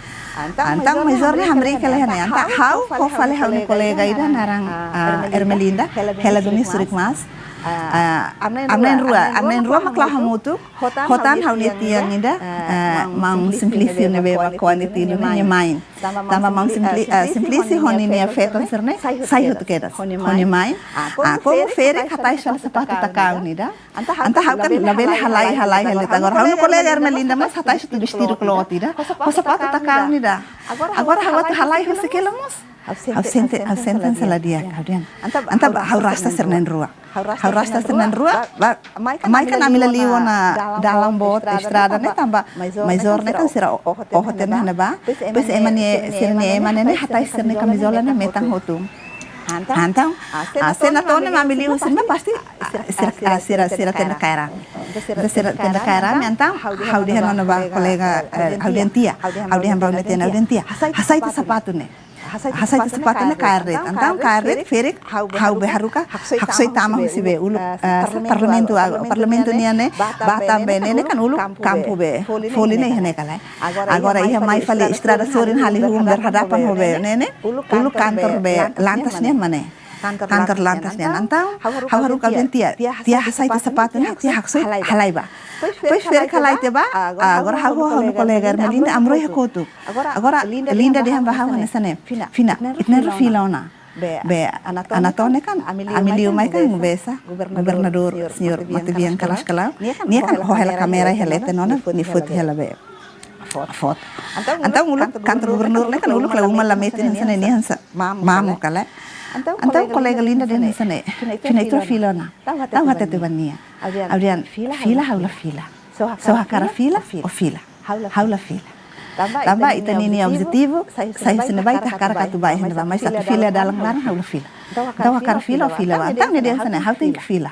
Entaun Major ne'e hamriik hela iha ne'e. Entaun ha'u, ha'u fó fali ha'u-nia kolega ida naran, ah, Ermelinda, hela duni surik maas. Ah, ami na'in-rua, ami na'in-rua mak la'o hamutuk, ho tan ha'u-nia tian ida, eh, maun Simplício ne'ebé ba koan ita tilun ne'e, nia main. Tanba maun Simpli-, eh, Simplício ho ninia feton sira-ne'e sai hotu kedas ho nia main. Ah, komu ferik hatais fali sapatu takaun ida. Entaun ha'u kan labele halai, halai, halai. Agora ha'u-nia kolega Ermelinda mós hatais hotu vestidu kloot ida. Ho sapatu takaun ida. Agora ha'u atu halai husi hela mós. Ha'u sente, ha'u sente hanesan la di'ak, ha'u dehan. Entaun ha'u rasta sira na'in-rua. Ha'u rasta sira na'in-rua, ba, mai kan ami la liu ona dalan boot, estrada ne'e tanba Major ne'e kan sira o-, oho tiha ona iha ne'ebá. Depois ema ne'e, sira-nia ema ne'e ne'e hatais sira-nia kamizola ne'e metan hotu. Entaun, ah, se natoon ne'e mak ami liu husi ne'ebá pasti, ah, sira, ah, sira, sira tenda kaer ami. Entaun sira tenda kaer ami, entaun ha'u dehan ona ba kolega, eh, ha'u dehan tia, ha'u dehan ba ha'u-nia tian, ha'u dehan tia, hasai tiha sapatu ne'e. Hasai tiha sapatu ne'e kaer de'it. Entaun kaer de'it, ferik, ha'u be haruka haksoit tama husi be uluk, eh, sa-, parlamentu, ah, parlamentu nian ne'e, ba tan be ne'e ne'e kan uluk kampu be folin ne'e iha ne'e ka lae. Agora iha mai fali estrada sorin hali hun berhadapan ho be ne'e ne'e, uluk kantor be Lantas nian mak ne'e. Kantor Lantas nian. Entaun ha'u haruka ha'u-nia tian, tia, tia hasai tiha sapatu ne'e, tia haksoit halai ba. Depois ferik halai tiha ba, agora ha'u ho ha'u-nia kolega Ermelinda ami rua iha kotuk. Agora Linda dehan ba ha'u hanesan ne'e: Fina, ita na'in-rua fila ona. Be, Anatone kan, ami liu mai kan be sá, governadór señór Matebian Carrascalão. Nia kan ho hela kámera iha leten ona, nia foti hela be foto. Entaun uluk kantor gubernur ne'e kan uluk la uma la metin hanesan ne'e, nia hanesan mamuk ka lae. Entaun kolega Linda dehan hanesan ne'e: Fina, ita na'in-rua fila ona. Tau hatete ba nia. Ha'u dehan fila, ha'u la fila. Só hakarak fila, ó fila. Ha'u la fila. Tanba ita ninia objetivu sai husi ne'ebá, ita hakarak atu bá iha ne'ebá, mas atu fila dalan laran ha'u la fila. Entaun hakarak fila, ó fila ba. Entaun nia dehan hanesan ne'e: Ha'u tenke fila.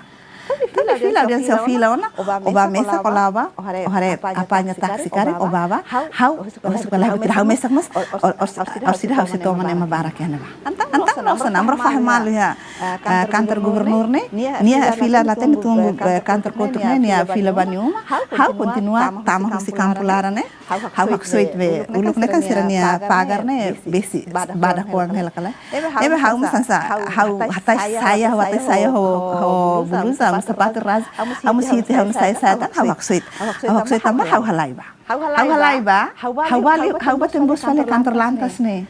Tenke fila, ha'u dehan se ó fila ona, ó bá mesak, ó la'o bá, ó haree apaña táksi karik, ó bá bá, ha'u, ha'u husu kolega, ha'u mesak mós, ó, ó, ó, ó sira ha'u sei toman ema barak iha ne'ebá. Entaun loos ona, ami rua fahe malu iha, eh, kantor gubernur ne'e, nia fila la hatene tun, eh, kantor kotuk ne'e, nia fila ba nia uma, ha'u kontinua tama husi kampu laran ne'e, ha'u haksoit be, uluk ne'e kan sira-nia pagar ne'e besi badak-oan hela ka lae. Ne'ebé ha'u mós hanesan, ha'u hatais saia, ha'u hatais saia ho, ho bluza, ha'u mós sapatu ras, ha'u mós hi'it ha'u-nia saia, saia tan, ha'u haksoit. Ha'u haksoit tanba ha'u halai ba. Ha'u halai ba, ha'u bá liu, ha'u bá tembus fali kantor Lantas ne'e.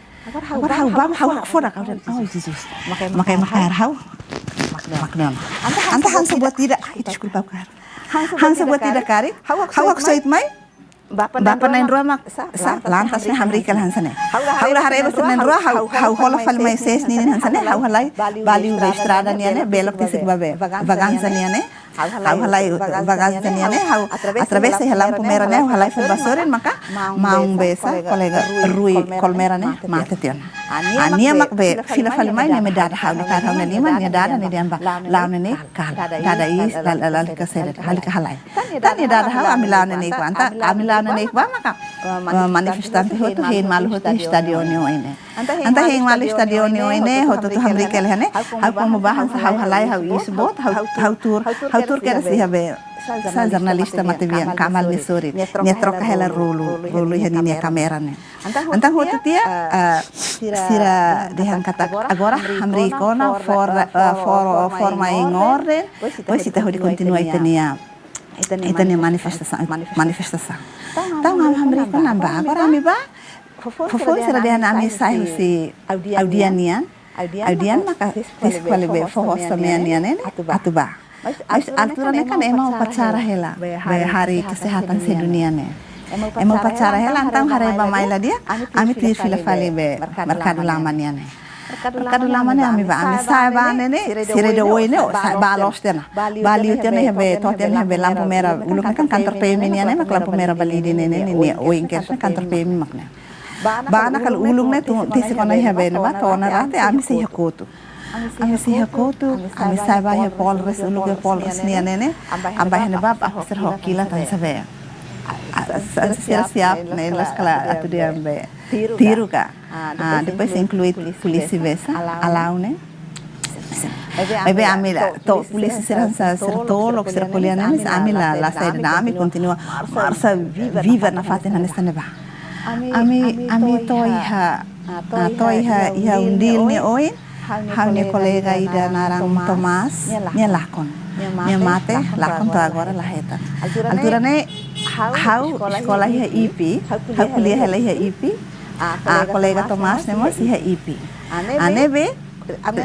Agora ha'u bá, ha'u hakfodak, ha'u dehan: Oh, Jesus. Mak ne'e mak kaer ha'u. Mak ne'e. Entaun hanesan buat ida, ai, deskulpa, kaer. Hanesan buat ida karik, ha'u haksoit mai. Bapa na'in-rua mak sá, Lantas ne'e hamriik hela hanesan ne'e. Ha'u la haree ba sira na'in-rua, ha'u, ha'u hola fali mai sees ninin hanesan ne'e, ha'u halai bá liu be estrada nian ne'e, belok tesik ba be Vaganza nian ne'e. Ha'u halai Vaganza nian ne'e, ha'u atravesa iha lampu mera ne'e, ha'u halai fali ba sorin, maka maun be sá, kolega Rui Colmera ne'e mate tiha ona. Ah, nia mak be fila fali mai, nia mak dada ha'u, nia kaer ha'u-nia liman, nia dada, nia dehan ba: La'o ne'e ne'e kala, dada iis, la, la, lalika saida, lalika halai. Tan nia dada ha'u, ami la'o ne'e ne'e kuandu, ami la'o ne'e ne'e kuandu maka, eh, manifestante hotu hein malu hotu estádiu nia oin ne'e. Entaun hein malu estádiu nia oin ne'e, hotu-hotu hamriik hela iha ne'e, ha'u komu bá hanesan ha'u halai, ha'u iis boot, ha'u, ha'u tuur, ha'u tuur kedas iha be sá, jornalista Matebian, Kamal nia sorin, nia troka hela rolu, rolu iha ninia kámera ne'e. Entaun hotu tiha, eh, sira dehan katak agora hamriik ona, for, eh, for, forma em orden, depois ita hodi kontinua ita-nia, ita-nia manifestasaun, manifestasaun. Entaun ami hamriik ona, bá, agora ami bá. Fofoun sira dehan ami sai husi aldeia nian. Aldeia maka tesik fali be foho sira-nia nian ne'e, atu bá. Mas altura ne'e kan ema upacara hela, be hari kesehatan sedunia ne'e. Ema upacara hela, entaun haree bá-mai la di'ak, ami tuir fila fali be merkadu lama nian ne'e. Merkadu Lama ne'e ami bá, ami sa'e bá ne'e ne'e, sira ida oin ne'e, sa'e bá loos tiha ona. Bá liu tiha ona iha be, to'o tiha ona iha be lampu merah uluk ne'e kan kantor P M nian ne'e, mak lampu merah Balide ne'e ne'e, ne'e oin kedas ne'e kantor P M mak ne'e. Bá nakal uluk ne'e, tun, tesik ona iha be ne'ebá, to'o ona rate, ami sei iha kotuk. Ami sei iha kotuk, ami sa'e bá iha Polres, uluk iha Polres nian ne'e ne'e, ami bá iha ne'ebá, bá husu sira ho kilat hanesan be. Ah, ah, sira siap, ne'e, la'ós kala atu dehan be tiru ka. Ah, depois inklui polísia be sá, Alau ne'e. Maibé ami la, to'o polísia sira hanesan sira tolok, sira ko'alia ne'e, mas ami la, la saida, ami kontinua marsa viva nafatin hanesan ne'ebá. Ami, ami to'o iha, ah, to'o iha, iha Hundil nia oin, ha'u-nia kolega ida naran Tomás, nia lakon. Nia mate, lakon to'o agora la hetan. Altura ne'e, ha'u eskola iha IPI, ha'u ko'alia hela iha IPI, ah, kolega Tomás ne'e mós iha IPI. Ah, ne'ebé,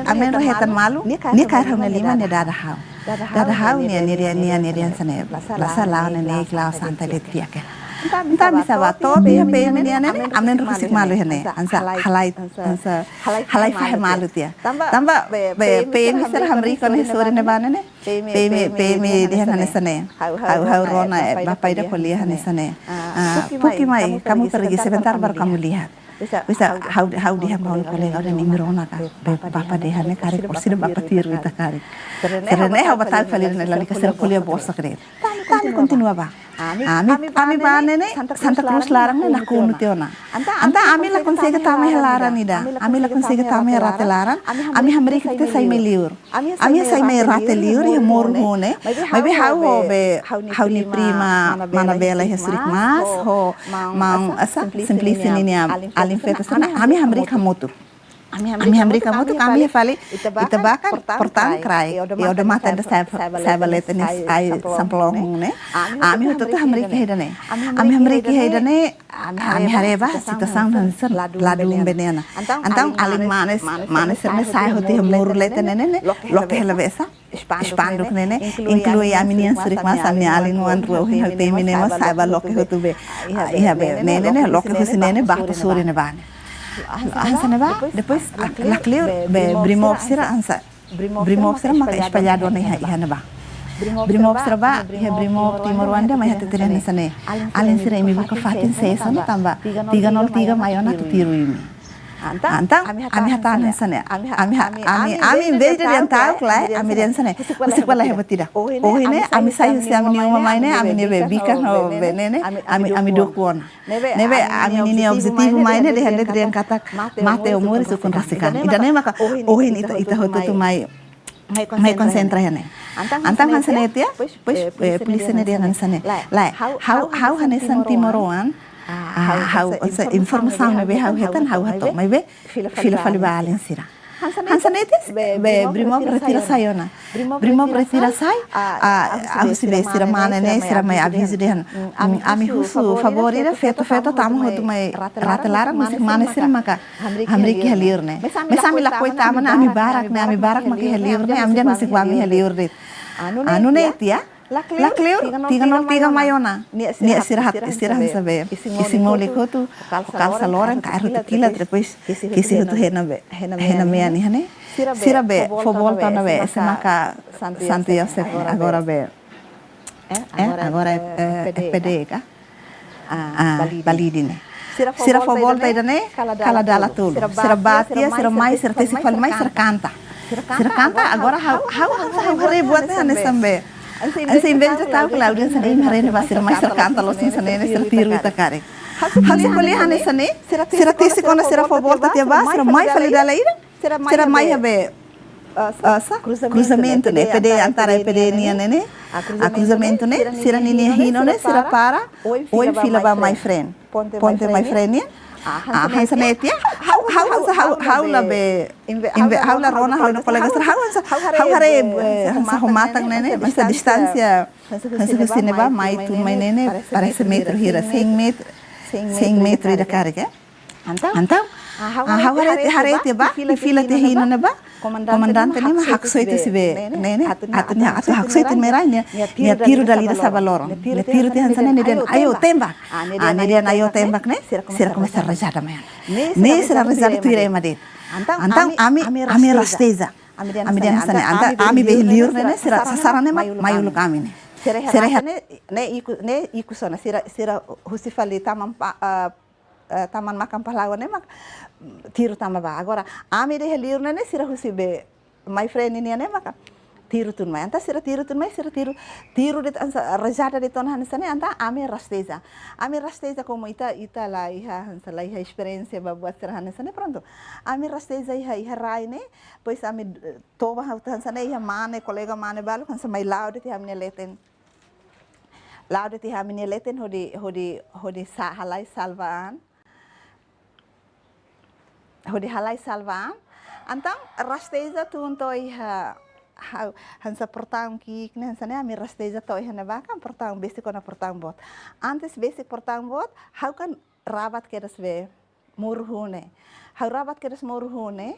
ami rua hetan malu, nia kaer ha'u-nia liman, nia dada ha'u. Dada ha'u nia, nia dehan, nia, nia dehan hanesan ne'e. Lasa la'o ne'e, ne'e klaran santa de'it, fiar hela. Entaun ami sa'e bá to'o tiha P M nian ne'e ne'e, ami rua husik malu iha ne'e. Hanesan halai, hanesan halai fahe malu tiha. Tanba be P M sira hamriik ona iha sorin ne'ebá ne'e ne'e. P M, P M dehan hanesan ne'e. Ha'u, ha'u rona, eh, bapa ida ko'alia hanesan ne'e. Ah, tuki mai, kamu pergi sebentar baru kamu lihat. Bisa, ha'u, ha'u dehan ba ha'u-nia kolega, ha'u dehan imi rona ka, be bapa dehan ne'e karik, orsida bapa tiru ita karik. Sira ne'e ha'u bá ta'uk fali ne'e, lalika sira ko'alia bosak de'it. Entaun ami kontinua bá. Ami, ami bá ne'e ne'e, Santa Cruz laran ne'e nakonu tiha ona. Entaun ami la konsege tama iha laran ida. Ami la konsege tama iha rate laran. Ami hamriik tiha sai mai liur. Ami sai mai rate liur iha morun ne'e. Maibé ha'u ho be, ha'u-nia prima, mana Bela iha Surik Mas, ho maun, ah, sá, Simplício ninia alin feto sira ne'e, ami hamriik hamutuk. Ami hamriik hamutuk, ami fali, ita bá kan portaun kraik. I odamatan ida sa'e, sa'e ba leten ne'e, ai samplong ne'e. Ami hotu-hotu hamriik iha ida ne'e. Ami hamriik iha ida ne'e, ami haree bá situasaun hanesan ladún be ne'e ona. Entaun alin mane, mane sira ne'e sa'e hotu iha morun leten ne'e ne'e, loke hela be sá, spanduk ne'e ne'e, inklui ami-nian Surik Mas, ami-nia alin oan rua ohin ha'u temi ne'e mós sa'e bá loke hotu be. Ah, iha be ne'e ne'e ne'e, loke husi ne'e ne'e bá to'o sorin ne'ebá ne'e. Hanesan ne'ebá, depois la kleur be Brimob sira hanesan. Brimob sira maka espalladu ona iha, iha ne'ebá. Brimob sira bá, iha Brimob timoroan ida mai hatete dehan hanesan ne'e. Alin sira, imi buka fatin sees ona tanba tiga nol tiga mai ona atu tiru imi. Entaun ami hatán hanesan ne'e. Ami ha-, ami, ami, ami, em vez de dehan ta'uk lae, ami dehan hanesan ne'e. Husik bá la hebat ida. Ohin ne'e ami sai husi ami-nia uma mai ne'e, ami-nia be bikan ho be ne'e ne'e, ami, ami duku ona. Ne'ebé ami-nia objetivu mai ne'e dehan de'it dehan katak mate ou moris ukun rasik an. Ida-ne'e maka ohin ita, ita hotu-hotu mai, mai konsentra iha ne'e. Entaun hanesan ne'e tiha, depois, eh, polísia ne'e dehan hanesan ne'e. Lae, ha'u, ha'u hanesan timoroan, ah, ha'u, hanesan informasaun ne'ebé ha'u hetan, ha'u hato'o, maibé fila fali ba alin sira. Hanesan ne'e tiha, be Brimob retira sai ona. Brimob retira sai, ah, ah, husi be sira mane ne'e, sira mai avizu dehan, mm, ami husu favór ida, feto-feto tama hotu mai rate laran, husi mane sira maka hamriik iha liur ne'e. Mas ami lakohi tama ona, ami barak ne'e, ami barak maka iha liur ne'e, ami dehan husik bá ami iha liur de'it. Anu ne'e tiha, la kleur, tiga nol tiga mai ona. Nia sira hat-, sira hanesan be, isin-molik hotu, ho kalsa loran, kaer hotu kilat, depois kesi hotu hena be, hena mean iha ne'e. Sira be fó volta ona be, S M K Santo Yosef ne'e, agora be, eh, agora é, eh, F P D ka? Ah, Balide ne'e. Sira fó volta ida-ne'e, kala dala tolu. Sira bá tiha, sira mai, sira tesik fali mai, sira kanta. Sira kanta, agora ha'u, ha'u, ha'u, ha'u haree buat ne'e hanesan be. Hanesan em vez de ta'uk lae, audiénsia ne'e, imi haree ne'ebá, sira mai, sira kanta loos hanesan ne'e, sira tiru ita karik. Ha'u sei ko'alia hanesan ne'e, sira tesik ona, sira fó volta tiha bá, sira mai fali dala ida. Sira mai iha be, ah, sá, kruzamentu ne'e, P D, antara P D nian ne'e ne'e. Ah, kruzamentu ne'e, sira ninia hinu ne'e, sira para, oin fila ba Maifreen. Ponte Maifreen nian. Ah, hanesan ne'e tiha, ha'u, ha'u, ha'u, ha'u la be, em vez, ha'u la rona, ha'u-nia kolega sira, ha'u hanesan, ha'u haree, eh, hanesan ho matan ne'e ne'e, mas distánsia, hanesan husi ne'ebá mai tun mai ne'e ne'e, parese metru hira, cem metru, cem metru ida karik, eh. Entaun, ah, ha'u haree, haree tiha bá, fila tiha hinu ne'ebá, Komandante ne'e mak haksoit husi be ne'e, ne'e, atu nia, atu haksoit nia rai ne'e, nia tiru dala ida sa'e ba loron. Nia tiru tiha hanesan ne'e, nia dehan ayo tembak. Ah, nia dehan ayo tembak ne'e, sira komesa rejada mai ona. Ne'e sira rejada tuir ema de'it. Entaun ami, ami rasteja. Ami dehan hanesan ne'e, entaun ami be iha liur ne'e, sira saran ne'e mak mai uluk ami ne'e. Sira iha ne'e, ne'e ikus, ne'e ikus ona, sira, sira husi fali taman pa, eh, eh, taman makan pahlawan ne'e mak tiru tama ba. Agora, ami dehan iha liur ne'e, sira husi be mai frente nian ne'e maka tiru tun mai. Entaun sira tiru tun mai, sira tiru, tiru de'it hanesan, rejada de'it ona hanesan ne'e, entaun ami rasteja. Ami rasteja komu ita, ita la iha, hanesan la iha esperiénsia ba buat sira hanesan ne'e, prontu. Ami rasteja iha, iha rai ne'e, depois ami, eh, toba ha'u hanesan ne'e, iha mane, kolega mane balu, hanesan mai la'o de'it iha ami-nia leten. La'o de'it iha ami-nia leten hodi, hodi, hodi sa-, halai salva an. Hodi halai salva an. Entaun rasteja tun to'o iha, ha'u, hanesan portaun ki'ik ne'e, hanesan ne'e ami rasteja to'o iha ne'ebá kan portaun besik ona portaun boot. Antes besik portaun boot, ha'u kan rabat kedas be muru hun ne'e. Ha'u rabat kedas muru hun ne'e,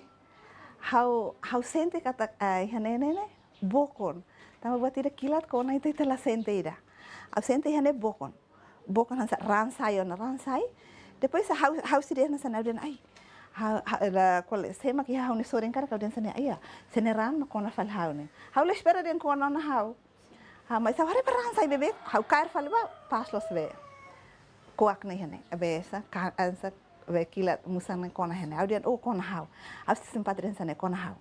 ha'u, ha'u sente katak, eh, iha ne'e ne'e ne'e bokon. Tanba buat ida kilat kona ita, ita la sente ida. Ha'u sente iha ne'e bokon. Bokon hanesan raan sai ona, raan sai. Depois ha'u, ha'u sei dehan hanesan ne'e, ha'u dehan ai. Ha'u, ha'u, la, kole, sé mak iha ha'u-nia sorin karik, ha'u dehan hanesan ne'e, ai, sé ne'e raan mak kona fali ha'u ne'e. Ha'u la espera dehan kona ona ha'u. Ha, mais ha'u haree ba raan sai beibeik, ha'u kaer fali ba, pas loos be kuak ne'e iha ne'e, be sa, ka, hanesan be kilat musan ne'e kona iha ne'e. Ha'u dehan, oh, kona ha'u. Ha'u sei sempat dehan hanesan ne'e kona ha'u.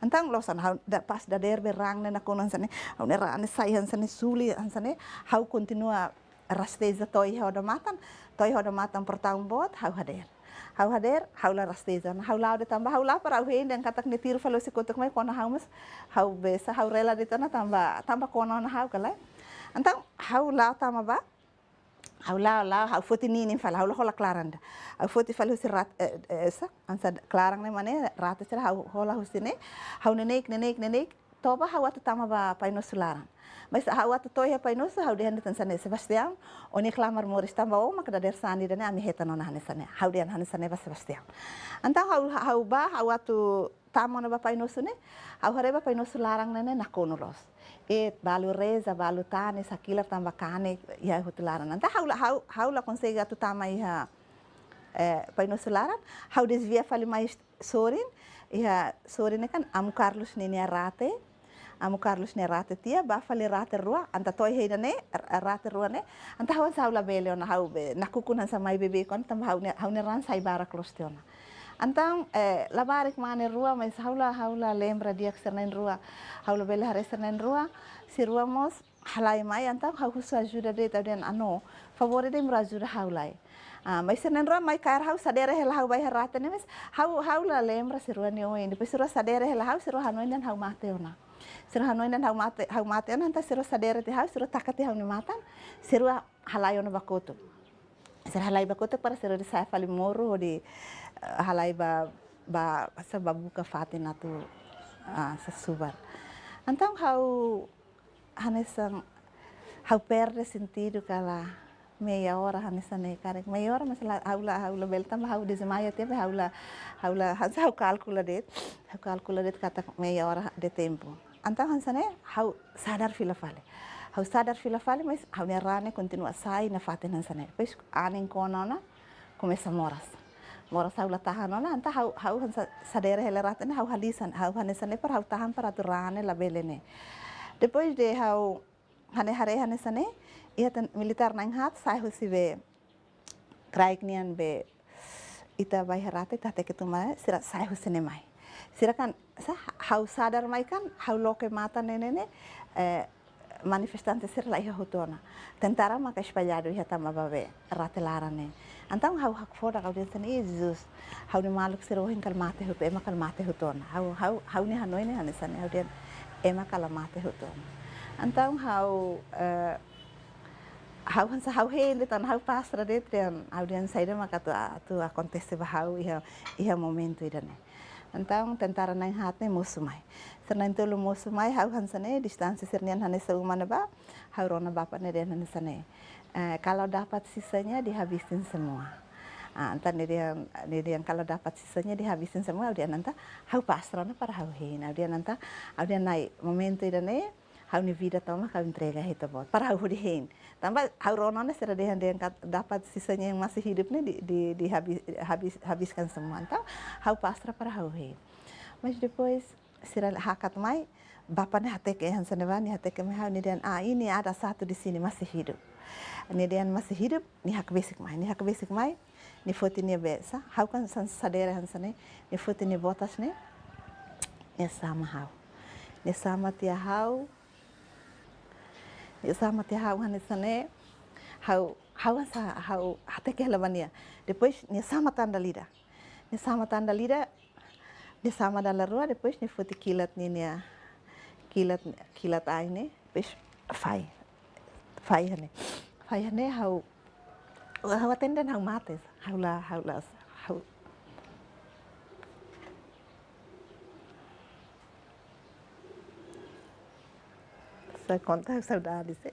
Entaun loos ona ha'u, da, pas dadeer be raan ne'e nakonu hanesan ne'e, ha'u-nia raan ne'e sai hanesan ne'e suli, hanesan ne'e, ha'u kontinua rasteja to'o iha odamatan, to'o iha odamatan portaun boot, ha'u hadeer. Ha'u hadeer, ha'u la rasteja ona, ha'u la'o de'it tanba, ha'u la para ha'u hein dehan katak nia tiru fali husi kotuk mai kona ha'u mós, ha'u be sa, ha'u rela de'it ona tanba, tanba kona ona ha'u ka lae. Entaun, ha'u la'o tama ba, ha'u la'o, la'o, ha'u foti ninin fali, ha'u la hola klaran ida. Ha'u foti fali husi rat-, eh, eh, sa, hanesan klaran ne'e mak ne'e, rate sira ha'u hola husi ne'e, ha'u neineik, neineik, neineik, toba ha'u atu tama ba Pai Nosso laran. Mais ha'u atu to'o iha Pai Nosso, ha'u dehan de'it hanesan ne'e, Sebastião, ó-nia klamar moris tanba ó maka dadeer-saan ida-ne'e ami hetan ona hanesan ne'e. Ha'u dehan hanesan ne'e ba Sebastião. Entaun ha'u, ha'u bá, ha'u atu tama ona ba Pai Nosso ne'e, ha'u haree ba Pai Nosso laran ne'e ne'e nakonu loos. Eet, balu reza, balu tanis, hakilar tanba kanek iha hotu laran. Entaun ha'u la, ha'u, ha'u la konsege atu tama iha, eh, Pai Nosso laran, ha'u dezvia fali mai sorin, iha sorin ne'e kan Amu Carlos ninia rate, Amu Carlos nia rate tiha, bá fali rate rua, entaun to'o iha ida-ne'e, r-, rate rua ne'e, entaun ha'u hanesan ha'u labele ona ha'u be, nakukun hanesan mai beibeik ona, tanba ha'u-nia, ha'u-nia raan sai barak loos tiha ona. Entaun, eh, labarik mane rua, mais ha'u la, ha'u la lembra di'ak sira na'in-rua, ha'u labele haree sira na'in-rua, sira rua mós, halai mai, entaun ha'u husu ajuda de'it, ha'u dehan, ah, no, favór de'it imi rua ajuda ha'u lai. Ah, mais sira na'in-rua mai kaer ha'u, sadere hela ha'u ba iha rate ne'e, mais ha'u, ha'u la lembra sira rua nia oin. Depois sira rua sadere hela ha'u, sira rua hanoin dehan ha'u mate ona. Sira rua hanoin dehan ha'u mate, ha'u mate ona, entaun sira rua sadere tiha ha'u, sira rua taka tiha ha'u-nia matan, sira rua halai ona ba kotuk. Sira rua halai ba kotuk para sira rua dehan sa'e fali moru hodi, eh, halai ba, ba, sa ba buka fatin atu, ah, sa subar. Entaun ha'u hanesan ha'u perde sentidu ka lae, meia hora hanesan ne'e karik. Meia hora mais la, ha'u la, ha'u labele tanba ha'u dezmaia tiha be ha'u la, ha'u la, hanesan ha'u kalkula de'it, ha'u kalkula de'it katak meia hora de tempu. Entaun hanesan ne'e ha'u sadar fila fali. Ha'u sadar fila fali mais ha'u-nia raan ne'e kontinua sai nafatin hanesan ne'e. Depois anin kona ona, komesa moras. Moras ha'u la tahan ona, entaun ha'u, ha'u hanesan sadere hela rate ne'e, ha'u halisan, ha'u hanesan ne'e para ha'u tahan para atu raan ne'e labele ne'e. Depois de ha'u hanesan haree hanesan ne'e, iha tan militár na'in-haat sai husi be kraik nian be ita ba iha rate ita hateke tun mai, sira sai husi ne'e mai. Sira kan, sa, ha'u sadar mai kan, ha'u loke matan ne'e ne'e ne'e, eh, manifestante sira la iha hotu ona. Tentara maka espalladu iha tama ba be rate laran ne'e. Entaun ha'u hakfodak, ha'u dehan hanesan ne'e, ih, Jesus, ha'u-nia maluk sira ohin kala mate hotu, ema kala mate hotu ona. Ha'u, ha'u, ha'u-nia hanoin ne'e hanesan ne'e, ha'u dehan ema kala mate hotu ona. Entaun ha'u, eh, ha'u hanesan ha'u hein de'it ona, ha'u pastra de'it dehan, ha'u dehan saida maka atu, atu akontese ba ha'u iha, iha momentu ida-ne'e. Entaun tentara na'in-haat ne'e mosu mai. Sira na'in-tolu mosu mai, ha'u hanesan ne'e, distánsia sira-nian hanesan uma ne'ebá, ha'u rona bapa ne'e dehan hanesan ne'e. Eh, kalau dapat sisanya dihabisin semua. Ah, entaun nia dehan, nia dehan kalau dapat sisanya dihabisin semua, ha'u dehan entaun ha'u pasrah ona para ha'u hein. Ha'u dehan entaun, ha'u dehan Na'i, momentu ida-ne'e, ha'u-nia vida tomak ha'u entrega Ita-Boot. Para ha'u hodi hein. Tanba ha'u rona ona sira dehan, dehan kat-, dapat sisanya yang masih hidup ne'e di, di, dihabis-, habis-, habiskan semua. Entaun ha'u pasrah para ha'u hein. Mas depois, sira hakat mai, bapa ne'e hateke hanesan ne'ebá, nia hateke mai ha'u, nia dehan, "Ah, ini ada satu di sini masih hidup." Nia dehan masih hidup, nia hakbesik mai, nia hakbesik mai, nia foti nia be sá, ha'u kan san sadere hanesan ne'e, nia foti nia botas ne'e, nia sama ha'u. Nia sama tiha ha'u, nia sama tiha ha'u hanesan ne'e, ha'u, ha'u sa, ha'u hateke hela ba nia. Depois, nia sama tan dala ida. Nia sama tan dala ida, nia sama dala rua, depois nia foti kilat ninia, kilat, kilat ain ne'e, depois fahe. Fahe hanesan ne'e. Fahe hanesan ne'e ha'u, ha'u hatene dehan ha'u mate, ha'u la, ha'u la, ha'u. Só konta saudade, sé.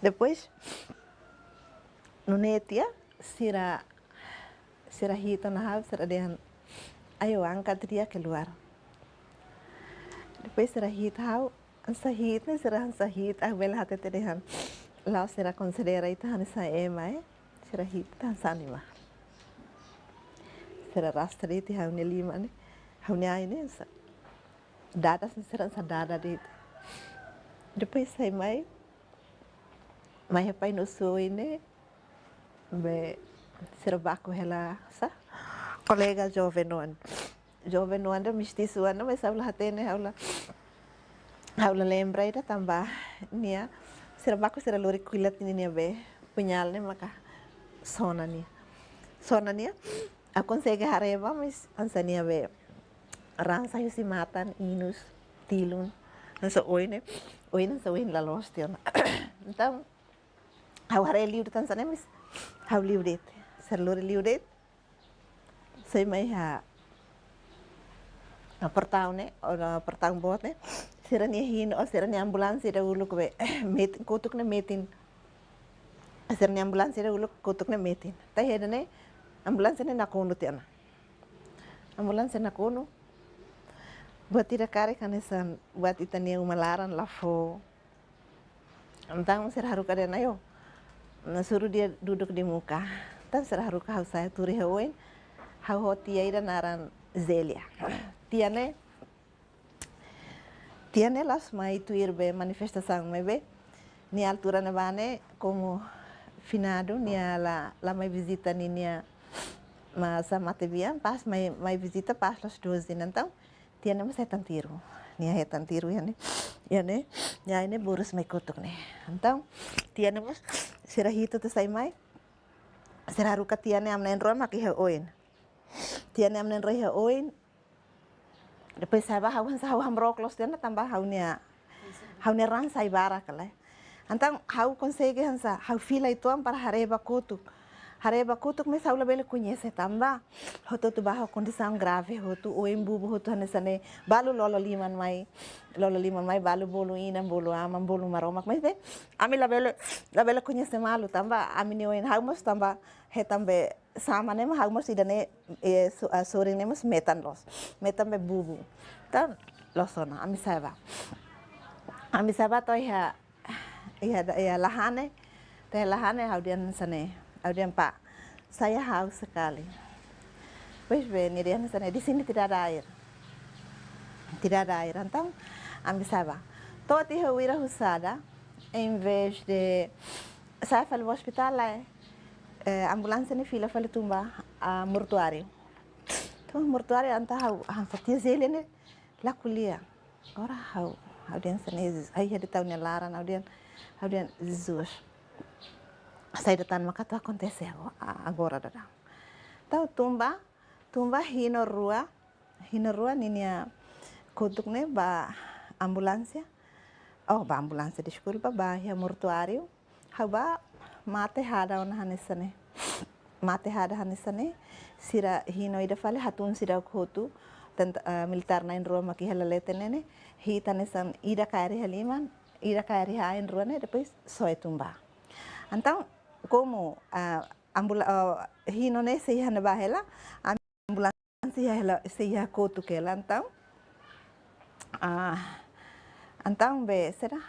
Depois, nune'e tiha, sira, sira hi'it ona ha'u, sira dehan, "Ayo, angkat dia keluar." Depois sira hi'it ha'u, hanesan hi'it ne'e, sira hanesan hi'it, ha'u bele hatete dehan, la'ós sira konsidera ita hanesan ema, eh. Sira hi'it hanesan animál. Sira rasta de'it ha'u-nia liman ne'e, ha'u-nia ain ne'e, hanesan dada, sira hanesan dada de'it. Depois sai mai, mai iha Pai Nosso ne'e, be sira baku hela sá, kolega joven oan. Joven oan ida, mestisu oan ida, mas ha'u la hatene, ha'u la, ha'u la lembra ida tanba nia, sira baku sira lori kilat ninia be, puñál ne'e maka sona nia. Sona nia, ha'u konsege haree ba, mas hanesan nia be raan sai husi matan, inus, tilun, hanesan oin ne'e, oin hanesan oin la loos tiha ona. Entaun, ha'u haree liu de'it hanesan ne'e, mas ha'u liu de'it. Sira lori liu de'it. Sai mai iha, iha portaun ne'e, ou portaun boot ne'e. Sira-nia hino, ou sira-nia ambulánsia ida uluk be, metin, kotuk ne'e metin. Sira-nia ambulánsia ida uluk kotuk ne'e metin. Entaun iha ida-ne'e, ambulánsia ne'e nakonu tiha ona. Ambulánsia nakonu. Buat ida karik hanesan, buat ita-nia uma laran la fó. Entaun sira haruka dehan, "Ayo, nah, suruh dia duduk di muka." Entaun sira haruka ha'u sa'e tuur iha oin, ha'u ho tia ida naran Zélia. Tia ne'e, tia ne'e la'ós mai tuir be manifestasaun, maibé nia altura ne'ebá ne'e, komu finadu, nia la, la mai vizita ninia, mas a mate bian, pas mai, mai vizita pas loos doze, entaun tia ne'e mós hetan tiru. Nia hetan tiru iha ne'e. Iha ne'e, nia ain ne'e burus mai kotuk ne'e. Entaun, tia ne'e mós sira hi'it tiha sai mai. Sira haruka tia ne'e ami na'in-rua mak iha oin. Tia ne'e ami na'in-rua iha oin. Depois sa'e ba ha'u hanesan ha'u hamrook loos tiha ona tanba ha'u-nia, ha'u-nia raan sai barak ka lae. Entaun, ha'u konsege hanesan, ha'u fila uitoan para haree ba kotuk. Haree ba kotuk, mas ha'u labele koñese tanba hotu-hotu ba ho kondisaun grave, hotu oin bubu, hotu hanesan ne'e, balu lolo liman mai, lolo liman mai, balu bolu inan, bolu aman, bolu Maromak, maibé ami labele, labele koñese malu tanba ami-nia oin, ha'u mós tanba hetan be sama ne'e mak ha'u mós ida-ne'e, eh, su-, ah, sorin ne'e mós metan loos. Metan be bubu. Entaun, loos ona, ami sa'e ba. Ami sa'e ba to'o iha, iha da-, iha lahan ne'e. To'o iha lahan ne'e ha'u dehan hanesan ne'e. Ha'u dehan, "Pak, saya haus sekali." Depois be, nia dehan hanesan ne'e, "Di sini tidak ada air." Tidak ada air. Entaun, ami sa'e ba. To'o tiha wira husada, em vez de sa'e fali ba ospitál lae, eh, ambulánsia ne'e fila fali tun ba, ah, mortuáriu. Tun mortuáriu entaun ha'u, ah, hanesan tia Zélia ne'e la ko'alia. Agora ha'u, ha'u dehan hanesan ne'e, Jesus, ai, iha de'it ha'u-nia laran, ha'u dehan, ha'u dehan, Jesus. Saida tan mak atu akontese ago-, a-, agora daudaun. Entaun tun ba, tun ba hino rua, hino rua ninia kotuk ne'e ba ambulánsia. Oh, ba ambulánsia, deskulpa, ba iha mortuáriu. Ha'u ba mate hada ona hanesan ne'e. Mate hada hanesan ne'e. Sira hino ida fali hatún sira hotu. tenta-, ah, militár na'in-rua mak iha laleten ne'e ne'e, hi'it hanesan ida kaer iha liman, ida kaer iha ain rua ne'e, depois soe tun ba. Entaun, komu, ah, ambula-, ah, hino ne'e sei iha ne'ebá hela, ambulánsia sei iha hela, sei iha kotuk hela, entaun, ah, entaun be, sira,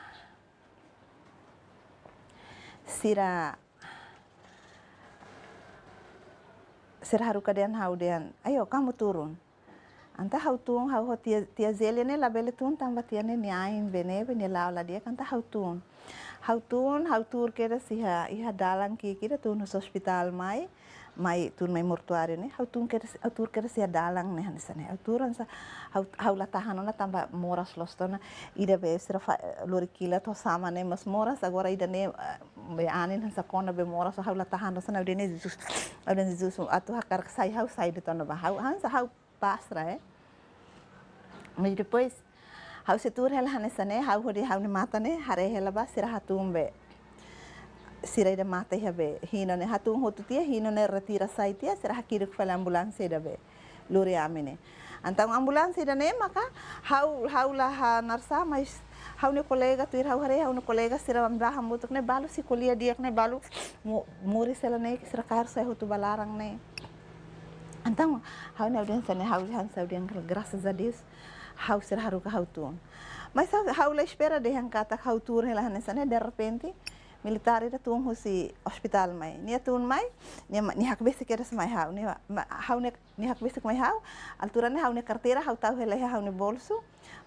sira, sira haruka dehan ha'u dehan, "Ayo, kamu turun." Entaun ha'u tun, ha'u ho tia, tia Zélia ne'e labele tun tanba tia ne'e nia ain be ne'ebé, nia la'o la di'ak, entaun ha'u tun. Ha'u tun, ha'u tuur kedas iha, iha dalan ki'ik ida tun husi ospitál mai, mai tun mai mortuáriu ne'e, ha'u tun kedas, ha'u tuur kedas iha dalan ne'e hanesan ne'e. Ha'u tuur hanesan, ha'u, ha'u la tahan ona tanba moras loos tiha ona, ida be sira fa-, lori kilat ho sama ne'e mós moras, agora ida ne'e, eh, be anin hanesan kona be moras, ha'u la tahan ona, ha'u dehan ne'e Jesus, ha'u dehan Jesus, atu hakarak sai ha'u sai de'it ona ba, ha'u hanesan ha'u pasrah, eh. Mas depois, ha'u sei tuur hela hanesan ne'e, ha'u hodi ha'u-nia matan ne'e, haree hela ba, sira hatún be. Sira ida matan iha be, hino ne'e hatún hotu tiha, hino ne'e retira sai tiha, sira hakiduk fali ambulánsia ida be lori ami ne'e. Entaun ambulánsia ida ne'e maka, ha'u, ha'u la hanarsa, mas ha'u-nia kolega, tuir ha'u haree, ha'u-nia kolega sira bá hamutuk ne'e, balu sei ko'alia di'ak ne'e, balu mo-, moris hela ne'e, sira kaer soe hotu ba laran ne'e. Entaun, ha'u ne'e ha'u dehan hanesan ne'e, ha'u hanesan ha'u dehan, graças a Deus, ha'u sira haruka ha'u tun. Mas ha'u, ha'u la espera dehan katak ha'u tuur hela hanesan ne'e, derrepente, militár ida tun husi ospitál mai. Nia tun mai, nia ma-, nia hakbesik kedas mai ha'u, nia ma-, ha'u ne'e, nia hakbesik mai ha'u, altura ne'e ha'u-nia karteira, ha'u tau hela iha ha'u-nia bolsu,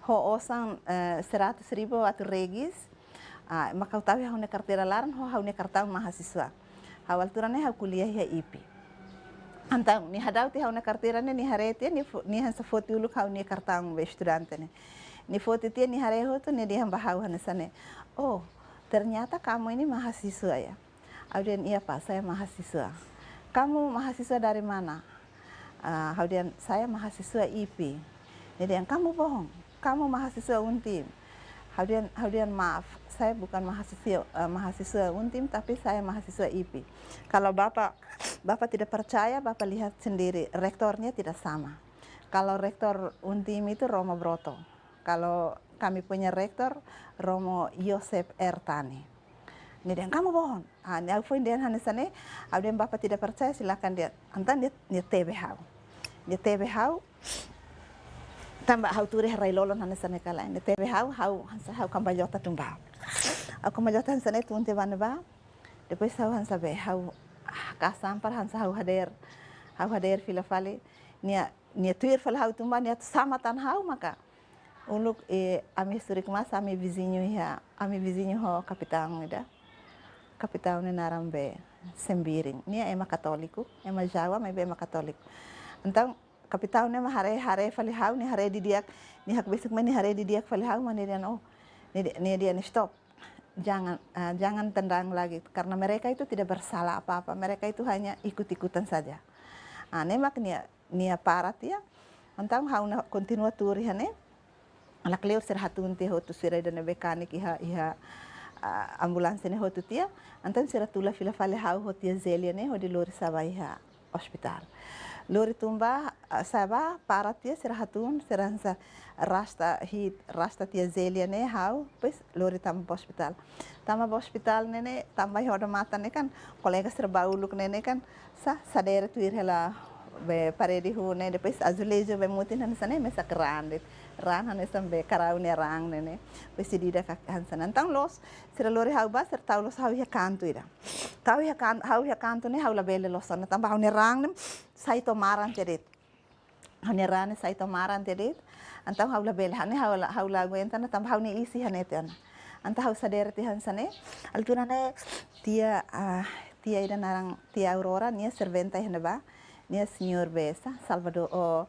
ho osan, eh, seratus ribu atu regis, ah, maka ha'u tau iha ha'u-nia karteira laran, ho ha'u-nia kartaun mahasiswa. Ha'u altura ne'e ha'u ko'alia iha ipi. Entaun, nia hadau tiha ha'u-nia karteira ne'e, nia haree tiha, nia fo-, nia hanesan foti uluk ha'u-nia kartaun be estudante ne'e. Nia foti tiha, nia haree hotu, nia dehan ba ha'u hanesan ne'e, "Oh, ternyata kamu ini mahasiswa ya?" Ha'u dehan, "Iya, Pak, saya mahasiswa." "Kamu mahasiswa dari mana?" Ah, ha'u dehan, "Saya mahasiswa ipi." Nia dehan, "Kamu bohong, kamu mahasiswa Untim." Ha'u dehan, ha'u dehan, "Maaf, saya bukan mahasiswa, eh, mahasiswa Untim, tapi saya mahasiswa ipi. Kalau Bapak, Bapak tidak percaya, Bapak lihat sendiri, rektornya tidak sama. Kalau rektor Untim itu Romo Broto. Kalau kami punya rektor, Romo Yosep R. Tani." Nia dehan, "Kamu bohong." Ah, nia, ha'u foin dehan hanesan ne'e, ha'u dehan, "Bapak tidak percaya, silakan dia." Entaun nia, nia tebe ha'u. Nia tebe ha'u, tanba ha'u tuur iha rai-lolon hanesan ne'e ka lae. Nia tebe ha'u, ha'u, ha'u kambaljota tun ba. Ha'u kambaljota hanesan ne'e tun tiha ba ne'ebá. Depois ha'u hanesan be, ha'u, ah, kasampar hanesan ha'u hadeer, ha'u hadeer fila fali. Nia, nia tuir fali ha'u tun ba, nia sama tan ha'u maka. Uluk, eh, ami surik mas, ami viziñu iha, ami viziñu ho kapitaun ida. Kapitaun ne'e naran be Sembiring. Nia ema katóliku, ema Jawa, maibé ema katóliku. Entaun, kapitaun ne'e mak haree, haree fali ha'u, nia haree didi'ak, nia hakbesik mai nia haree didi'ak fali ha'u, mak nia dehan, "Oh," nia de-, nia dehan, "Stop. Jangan, ah, jangan tendang lagi, karena mereka itu tidak bersalah apa-apa. Mereka itu hanya ikut-ikutan saja." Ah, ne'e mak nia, nia para tiha. Entaun ha'u ne'e kontinua tuur iha ne'e. Lakleur sira hatún tiha hotu, sira ida ne'ebé kanek iha, iha, ah, ambulánsia ne'e hotu tiha. Entaun sira tula fila fali ha'u ho tia Zélia ne'e hodi lori sa'e ba iha ospitál. Lori tun ba, ah, sa'e ba, para tiha, sira hatún, sira hanesan rasta, hi'it, rasta tia Zélia ne'e ha'u, depois lori tama ba ospitál. Tama ba ospitál ne'e ne'e, tama ba iha odamatan ne'e kan, kolega sira ba uluk ne'e ne'e kan, sa-, sadere tuir hela be parede hun ne'e, depois azuleju be mutin hanesan ne'e, mesak raan de'it. Raan hanesan be karau nia raan ne'e ne'e. Depois sei ida ka hanesan ne'e. Entaun loos, sira lori ha'u ba, sira tau loos ha'u iha kantu ida. Tau iha kan-, ha'u iha kantu ne'e ha'u labele loos ona, tanba ha'u-nia raan ne'e sai to'o maran tiha de'it. Ha'u-nia raan ne'e sai to'o maran tiha de'it. Entaun ha'u labele, ha'u ne'e ha'u la, ha'u la aguenta ona, tanba ha'u-nia iis iha ne'e tiha ona. Entaun ha'u sadere tiha hanesan ne'e. Altura ne'e tia, ah, tia ida naran tia Aurora, nia serventa iha ne'ebá. Nia señór be sa, Salvador, oh,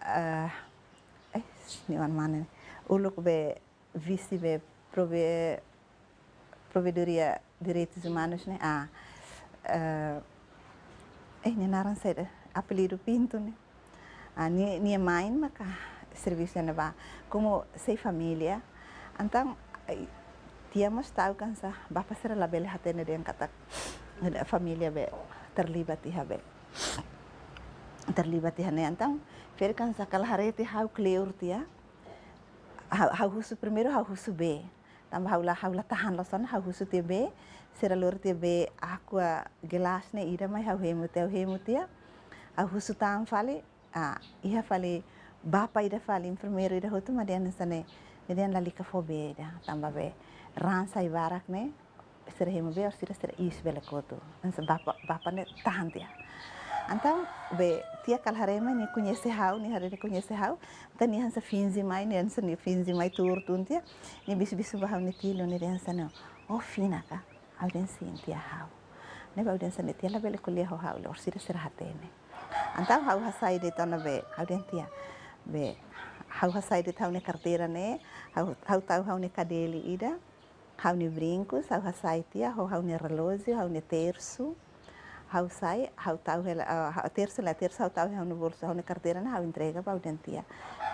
ah, eh, nia oan mane. Uluk be vise be prove-, Provedoria Direitos Humanos ne'e. Ah, eh, eh, nia naran saida, apelidu Pinto ne'e. Ah, nia, nia main maka servisu iha ne'ebá. Komu sei família. Entaun, eh, tia mós ta'uk hanesan, bapa sira labele hatene dehan katak família be terlibat iha be. Terlibat iha ne'e. Entaun, Ferik hanesan kala haree tiha ha'u kleur tiha. Ha'u, ha'u husu primeiru, ha'u husu bee. Tanba ha'u la, ha'u la tahan loos ona, ha'u husu tiha bee, sira lori tiha bee aqua gelas ne'e ida mai ha'u hemu tiha, ha'u hemu tiha. Ha'u husu tan fali, ah, iha fali bapa ida fali, enfermeiru ida hotu mak dehan hanesan ne'e, nia dehan lalika fó bee ida, tanba bee raan sai barak ne'e, sira hemu bee, orsida sira iis bele kotu. Hanesan bapa, bapa ne'e tahan tiha. Entaun bee tiha kala haree mai nia koñese ha'u, nia haree nia koñese ha'u. Entaun nia hanesan finje mai, nia hanesan nia finje mai tuur tun tiha. Nia bisu-bisu ba ha'u-nia tilun, nia dehan hanesan ne'e, "Oh, Fina ka?" Ha'u dehan, "Sin," tiha ha'u. Ne'ebé ha'u dehan hanesan ne'e, "Tiha labele ko'alia ho ha'u, orsida sira hatene." Entaun ha'u hasai de'it ona bee, ha'u dehan tiha. Bee, ha'u hasai de'it ha'u-nia karteira ne'e, ha'u, ha'u tau ha'u-nia kadeli ida, ha'u-nia brinkus, ha'u hasai tiha, ho ha'u-nia relójiu, ha'u-nia tersu. Ha'u sai, ha'u tau hela, ah, ha'u, tersu la, tersu ha'u tau ha'u-nia bolsu, ha'u-nia karteira ne'e ha'u entrega ba, ha'u dehan tiha.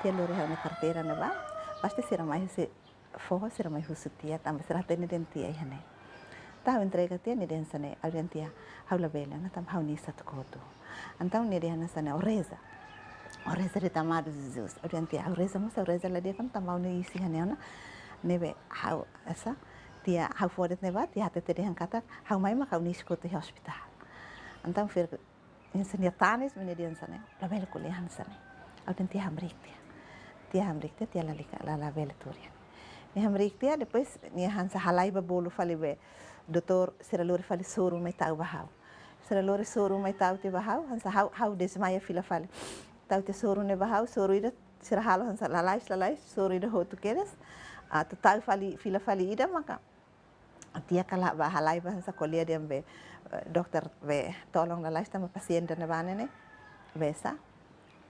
Tiha lori ha'u-nia karteira ne'e ba, pasti sira mai husi foho, sira mai husu tiha, tanba sira hatene dehan tiha iha ne'e. Entaun ha'u entrega tiha, nia dehan hanesan ne'e, ha'u dehan tiha, ha'u labele ona, tanba ha'u-nia iis atu kotu. Entaun nia dehan hanesan ne'e, "Ó reza. Ó reza de'it Amado Jesus." Ha'u dehan tiha, "Ha'u reza, mas ha'u reza la di'ak ona, tanba ha'u-nia iis iha ne'e ona." Ne'ebé ha'u, hanesan, tiha ha'u fó de'it ne'ebá, tiha hatete dehan katak, "Ha'u mai mak ha'u-nia iis kotu iha ospitál." Entaun Ferik, hanesan nia tanis, nia dehan hanesan ne'e, "Labele ko'alia hanesan ne'e." Ha'u dehan tiha hamriik tiha. Tiha hamriik tiha, tiha lalika, la, labele tuur iha ne'e. Nia hamriik tiha, depois nia hanesan halai ba bolu fali bee, doutór sira lori fali soru mai tau ba ha'u. Sira lori soru mai tau tiha ba ha'u, hanesan ha'u, ha'u desmaia fila fali. Tau tiha soru ne'e ba ha'u, soru ida sira halo hanesan lalais, lalais, soru ida hotu kedas. Atu tau fali, fila fali ida maka tiha kala ba halai ba hanesan ko'alia dehan bee, eh, dokter bee, tolong lalais tanba pasiente ne'ebá ne'e, bee sá,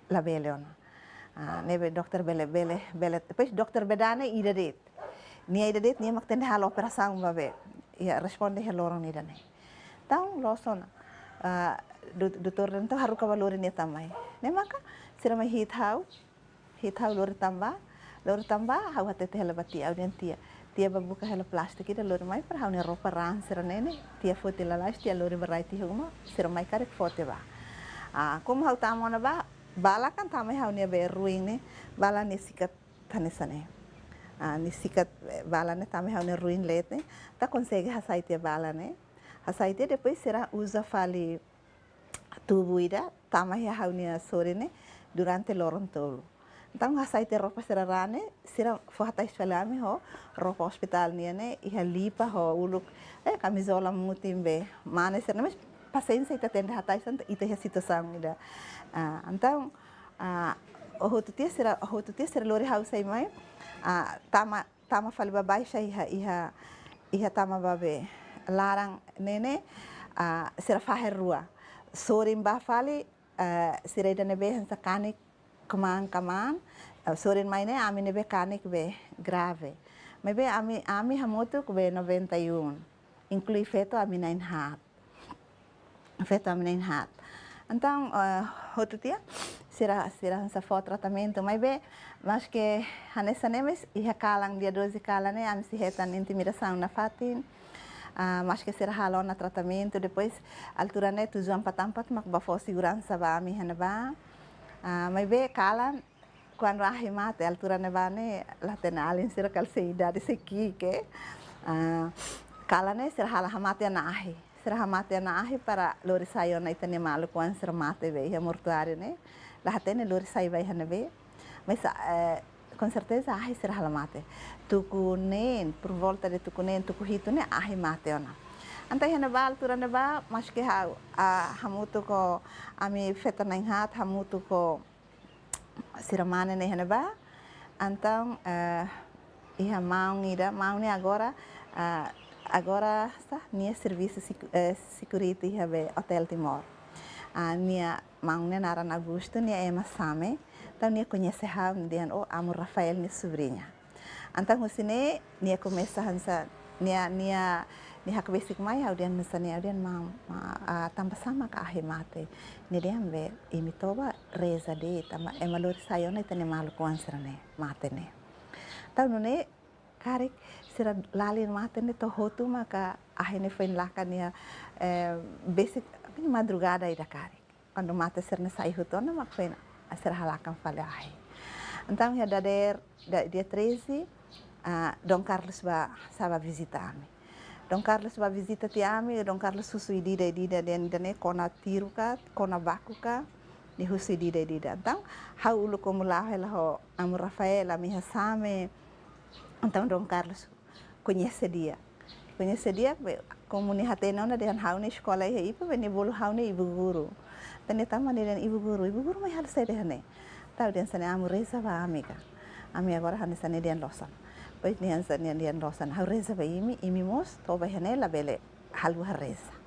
labele ona. Ah, ne'ebé dokter bele, bele, bele, depois dokter bee ida-ne'e ida de'it. Nia ida de'it, nia mak tenke halo operasaun ba bee. Iha, responde iha loron ida-ne'e. Entaun, loos ona. Ah, dou-, doutór entaun haruka ba lori nia tan mai. Ne'e maka, sira mai hi'it ha'u, hi'it ha'u lori tan ba, lori tan ba, ha'u hatete hela ba tiha, ha'u dehan tiha. Tiha ba buka hela plástiku ida lori mai, para ha'u-nia roupa raan sira-ne'e ne'e, tiha foti lalais, tiha lori ba rai tiha uma, sira mai karik foti ba. Ah, komu ha'u tama ona ba, bala kan tama iha ha'u-nia bee ruin ne'e, bala nia sikat hanesan ne'e. Ah, nia sikat, eh, bala ne'e tama iha ha'u-nia ruin leet ne'e, ita konsege hasai tiha bala ne'e. Hasai tiha depois sira uza fali tubu ida, tama iha ha'u-nia sorin ne'e durante loron tolu. Entaun hasai tiha roupa sira raan ne'e, sira fó hatais fali ami ho roupa ospitál nian ne'e, iha lipa ho uluk, eh, kamizola mutin bee, mane sira-ne'e, mas pasiénsia ita tenke hatais, entaun ita iha situasaun ida. Ah, entaun, ah, hotu tiha sira, hotu tiha sira lori ha'u sai mai, ah, tama tama fali ba baixa iha, iha, iha tama ba bee laran ne'e ne'e, ah, sira fahe rua. Sorin ba fali, ah, sira ida ne'ebé hanesan kanek kmaan, kmaan, ah, sorin mai ne'e ami ne'ebé kanek bee grave. Maibé ami, ami hamutuk bee noventa e um. Inklui feto ami na'in-haat. Feto ami na'in-haat. Entaun, eh, hotu tiha, sira, sira hanesan fó tratamentu, maibé, maske hanesan ne'e, mas iha kalan dia doze kalan ne'e, ami sei hetan intimidasaun nafatin. Ah, maske sira halo ona tratamentu, depois, altura ne'e tujuh empat empat mak ba fó seguransa ba ami iha ne'ebá. Ah, maibé kalan, kuandu ahi mate, altura ne'ebá ne'e, la hatene alin sira kala sei idade sei ki'ik. Ah, kalan ne'e sira halo hamate ona ahi. Sira hamate ona ahi para lori sai ona ita-nia maluk oan sira mate bee iha mortuáriu ne'e. La hatene lori sai ba iha ne'ebé. Mas, eh, com certeza ahi sira halo mate. Tuku neen, por volta de tuku neen, tuku hitu ne'e ahi mate ona. Entaun iha ne'ebá, altura ne'ebá, maske ha'u, ah, hamutuk ho ami feto na'in-haat, hamutuk ho sira mane ne'e iha ne'ebá. Entaun, eh, iha maun ida, maun ne'e agora, eh, agora sá, nia servisu secu-, eh, security iha bee Hotel Timor. Ah, nia maun ne'e naran Augusto, nia ema Same. Entaun nia koñese ha'u, nia dehan, "Oh, amu Rafael nia subriña." Entaun husi ne'e, nia komesa hanesan, nia, nia, nia hakbesik mai, ha'u dehan hanesan ne'e, ha'u dehan, "Maun, ma, ah, tanba sá mak ahi mate?" Nia dehan, "Bee, imi toba reza de'it, tanba ema lori sai ona ita-nia maluk oan sira ne'e mate ne'e." Entaun nune'e, karik sira lalin mate ne'e to'o hotu maka ahi ne'e foin lakan iha, eh, besik, madrugada ida karik. Kuandu mate sira-ne'e sai hotu ona mak foin sira halakan fali ahi. Entaun iha dadeer, da, dia treze, ah, Dom Carlos bá, sá bá vizita ami. Dom Carlos bá vizita tiha ami, Dom Carlos husu ida-idak, ida-idak dehan ida-ne'e kona tiru ka, kona baku ka, nia husu ida-idak, ida-idak. Entaun ha'u uluk komu la'o hela ho amu Rafael, ami iha Same. Entaun Dom Carlos koñese di'ak. Koñese di'ak, be, komu nia hatene ona dehan ha'u ne'e eskola iha Ipu, be nia bolu ha'u ne'e ibu guru. Entaun nia tama nia dehan ibu guru, ibu guru mai halo saida iha ne'e? Entaun dehan hanesan ne'e, amu reza ba ami ka. Ami agora hanesan ne'e dehan losan. Depois nia hanesan ne'e dehan losan. Ha'u reza ba imi, imi mós to'o ba iha ne'e labele haluha reza.